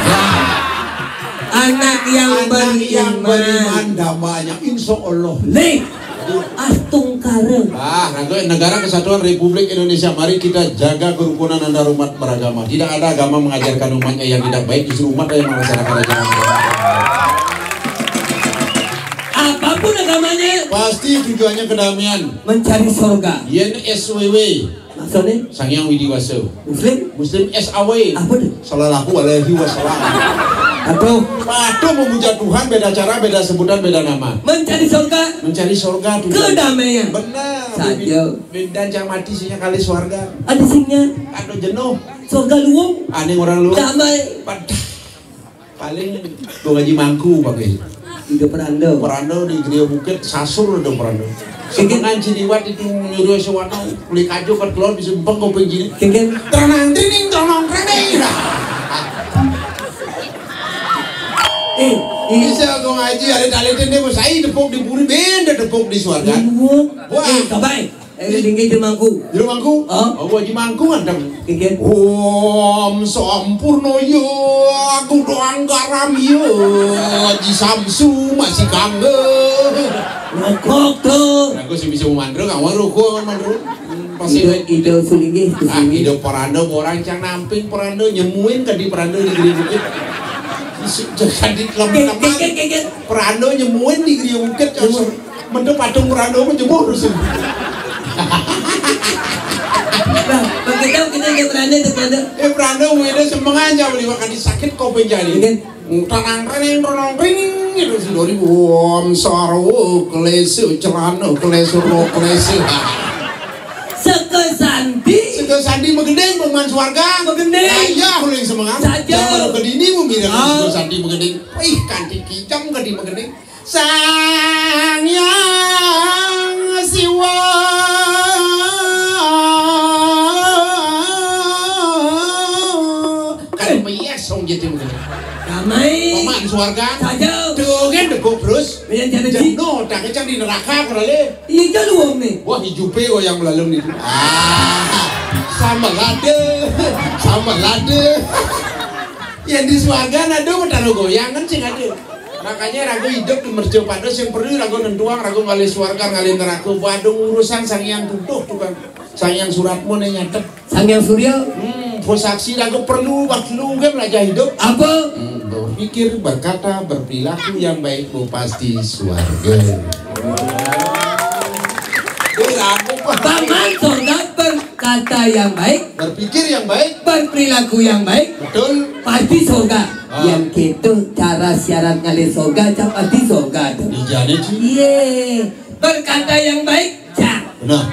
Anak yang Anak yang beriman. Beriman damanya, insya Allah. Nih. Astungkara. Ah, raga Negara Kesatuan Republik Indonesia, mari kita jaga kerukunan antar umat beragama. Tidak ada agama mengajarkan umatnya yang tidak baik, justru umat yang melaksanakan ajaran agama. Apapun agamanya, pasti tujuannya kedamaian. Mencari surga. Yen S W W. Maksudnya? Sang Hyang Widi Wasa. Muslim? Muslim S A W. Apa tuh? Sallallahu alaihi wasallam. Aduh. Patuh memuja Tuhan, beda cara, beda sebutan, beda nama. Mencari surga. Mencari surga tuh. Kedamaian. Benar. Saja. Bendan cang mati sinya kali swarga. Ada singnya. Ada jenuh. Surga luwung. Aneh orang luwung. Damai. Padah. Paling Dong Haji Mangku pakai. Ida Peranda. Peranda di Griya Bukit, sasur ada Peranda. Kengken. Semengan ciliwat itu nyuruh sewano, kulit kajo kat keluar bisa empeng kau penjini. Kengken. Teranang trining, teranang trining. Eh, eh. Bisa Dong Haji, ada talentin dia, saya tepuk di puri, benda tepuk di swarga. Ibu. Wah. Eh, kabai. Eh, tinggi di mangku. Di mangku? Hah? Oh, Haji Mangku anteng. Tinggi. Om Sampurno ya, aku doang garam ya. Haji Samsu masih kangge. Rokok tuh. Aku sih bisa mandro, kamu rokok mandro. Hmm, pasti ide, ide sulinggih, ah, sulinggih. Ide Paranda orang cang namping Paranda nyemuin ke di Paranda di Gede Bukit. Jadi lama-lama Paranda nyemuin di Gede Bukit. Mending patung Paranda mah jemur sih. Nah, begitu kita ke Paranda tuh Paranda. Eh, Paranda wede semengan jam lima kali sakit kau penjali. Iya. Tanang reneng ronong ring gitu si Dori. Om Sarwo klesu celana klesu ro klesu. Seke Sandi. Seke Sandi megending peman swarga. Megending. Ayah uling semengan. Saja. Jangan ke dini mumi dengan Seke Sandi megending. Ih, kanti kijang ke di megending. Sang Hyang Siwa. Kan meyes song jadi mungkin. Damai. Paman swarga. Saja. Tuh kan degok terus. Yang jadi. Jenuh, tak kecang di neraka kali. Iya, jalu wong nih. Wah, hijupe kok yang melalem itu. Ah, sama lade. Sama lade. Yang di swarga nado taruh goyangan sih ada. Makanya ragu hidup di merjo pada yang perlu ragu nentuang ragu ngalih swarga ngalih neraka. Waduh urusan sang yang tuduh tukang. Sang yang suratmu nih nyatet. Sang yang surya. Hmm, saksi ragu perlu waktu lu kan raja hidup. Apa? Hmm, berpikir, berkata, berperilaku yang baik, bu pasti swarga. Paman surga berkata yang baik, berpikir yang baik, berperilaku yang baik, betul, pasti surga. Ah. Yang gitu cara syarat ngalih surga, cak pasti surga tuh. Dijane, Ci. Iya. Berkata yang baik, cak. Benar.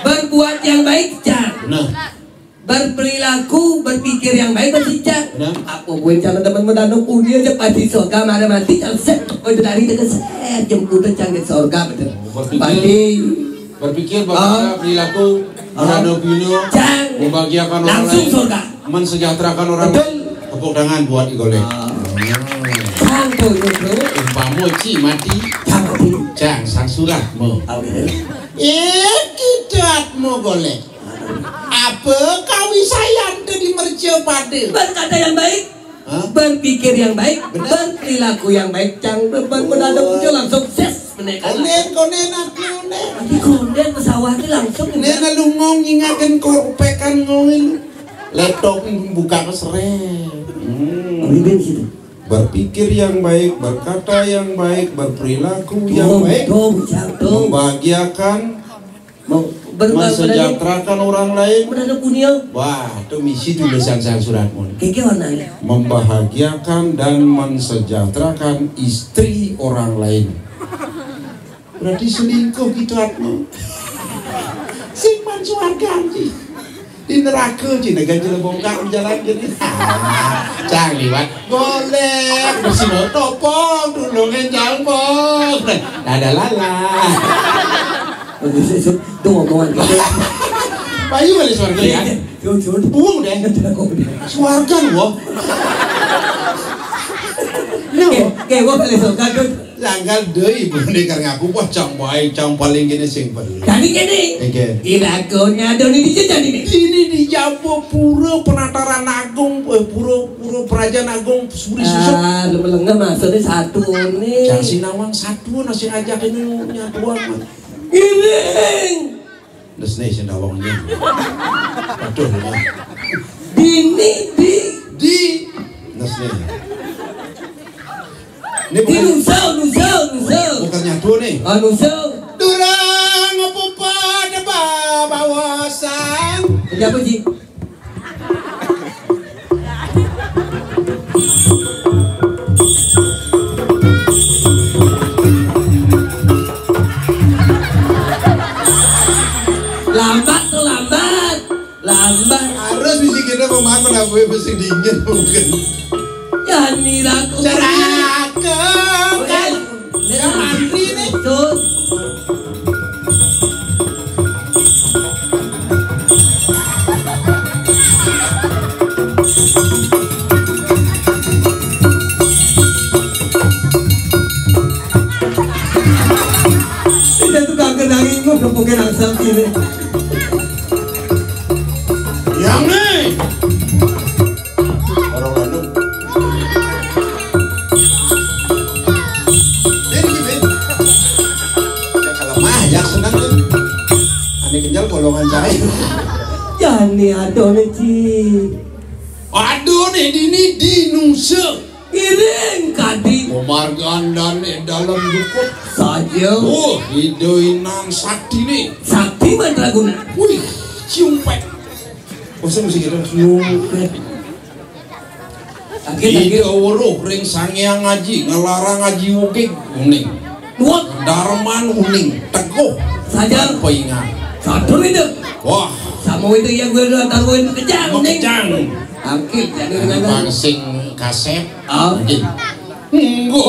Berbuat yang baik, cak. Benar. Berperilaku, berpikir yang baik, pasti cak. Benar. Apa gue cara teman mendanuk punya aja pasti surga, mana mati, cak set. Oh, itu dari dekat set, jemput cak ke surga, betul. Berpikir. Pasti. Berpikir bahwa perilaku, beradu bino, membahagiakan orang langsung lain, surga. Mensejahterakan orang lain. Betul. Tepuk tangan buat Igolek. Ah. Sang tuh, tuh, tuh. Umpama ci mati, sang mati. Cang, sang surat mo. Oke. Eh, kidat mo golek. Apa kawisayan ke di mercapada? Berkata yang baik. Hah? Berpikir yang baik, benar, berperilaku yang baik, cang beban mendadak muncul langsung ses menaik. Konen, konen, aku konen. Tapi konen pesawat ini langsung. Nena lu ngong ingatin korpekan ngongin. Laptop buka ke seret. Hmm. Berpikir yang baik, berkata yang baik, berperilaku yang baik, membahagiakan, mensejahterakan orang lain. Wah, itu misi tulisan sang suratmu. Membahagiakan dan mensejahterakan istri orang lain. Berarti selingkuh kita, Atma. Sing man suarga, Ji. Di neraka, Ji, negara jelebongkak di jalan gini. Ah, cang liwat. Golek, besi mau topong, tulungin cang pong. Dada lala. Itu omongan. Payu kali suarga, ya? Jujur. Buang deh. Suarga, loh. Oke, oke, gua kali suarga, Dut. Langgal deui ibu ni karena aku, wah, cang baik, cang paling gini sing perlu. Jadi gini, ilakonnya ada di sini, jadi ini. Ini di Jabo Pura Penataran Agung, eh, Pura, Pura Praja Agung, Suri Susuk. Ah, lu melengah maksudnya satu nih. Cang si nawang satu nasi ajak ini nyatuan. Giring. Nes nih si nawangnya. Aduh, ya. Dini di. Di. Nes nih. Ini bukan Nusel, Nusel, Nusel. Bukan nyatu nih. Ah, Nusel. Durang apa pada bawasan. Kerja apa, Ji? Lambat tuh, lambat. Lambat. Harus bisa kita pemahaman apa yang mesti dingin mungkin. Ya, nira aku. Ceraka. Kan. Yang mantri nih. Tuh. Kita tuh kangen nangis, gua belum mungkin langsung ini. Yang nih. Orang anu. Ini gini. Ya kalau mah ya senang tuh. Ane kenjal golongan saya. Ya nih, aduh nih, Ci. Aduh nih, dini dinuse. Iring kadi. Pemargaan dan dalam dukut. Saja. Oh, idoinan sakti nih. Sakti mandraguna. Wih, ciumpet. Bosan mesti gitu. Ciumpet. Sakit, sakit. Ida weruh ring Sang Hyang Aji, ngelarang Aji Wukik, uning. Wah. Darman uning, teguh. Saja. Peingat. Satu itu. Wah. Sama itu yang gue udah taruhin kejang, uning. Kejang. Angkit, jadi. Ini bang sing kasep. Oh. Mungkin. Enggak.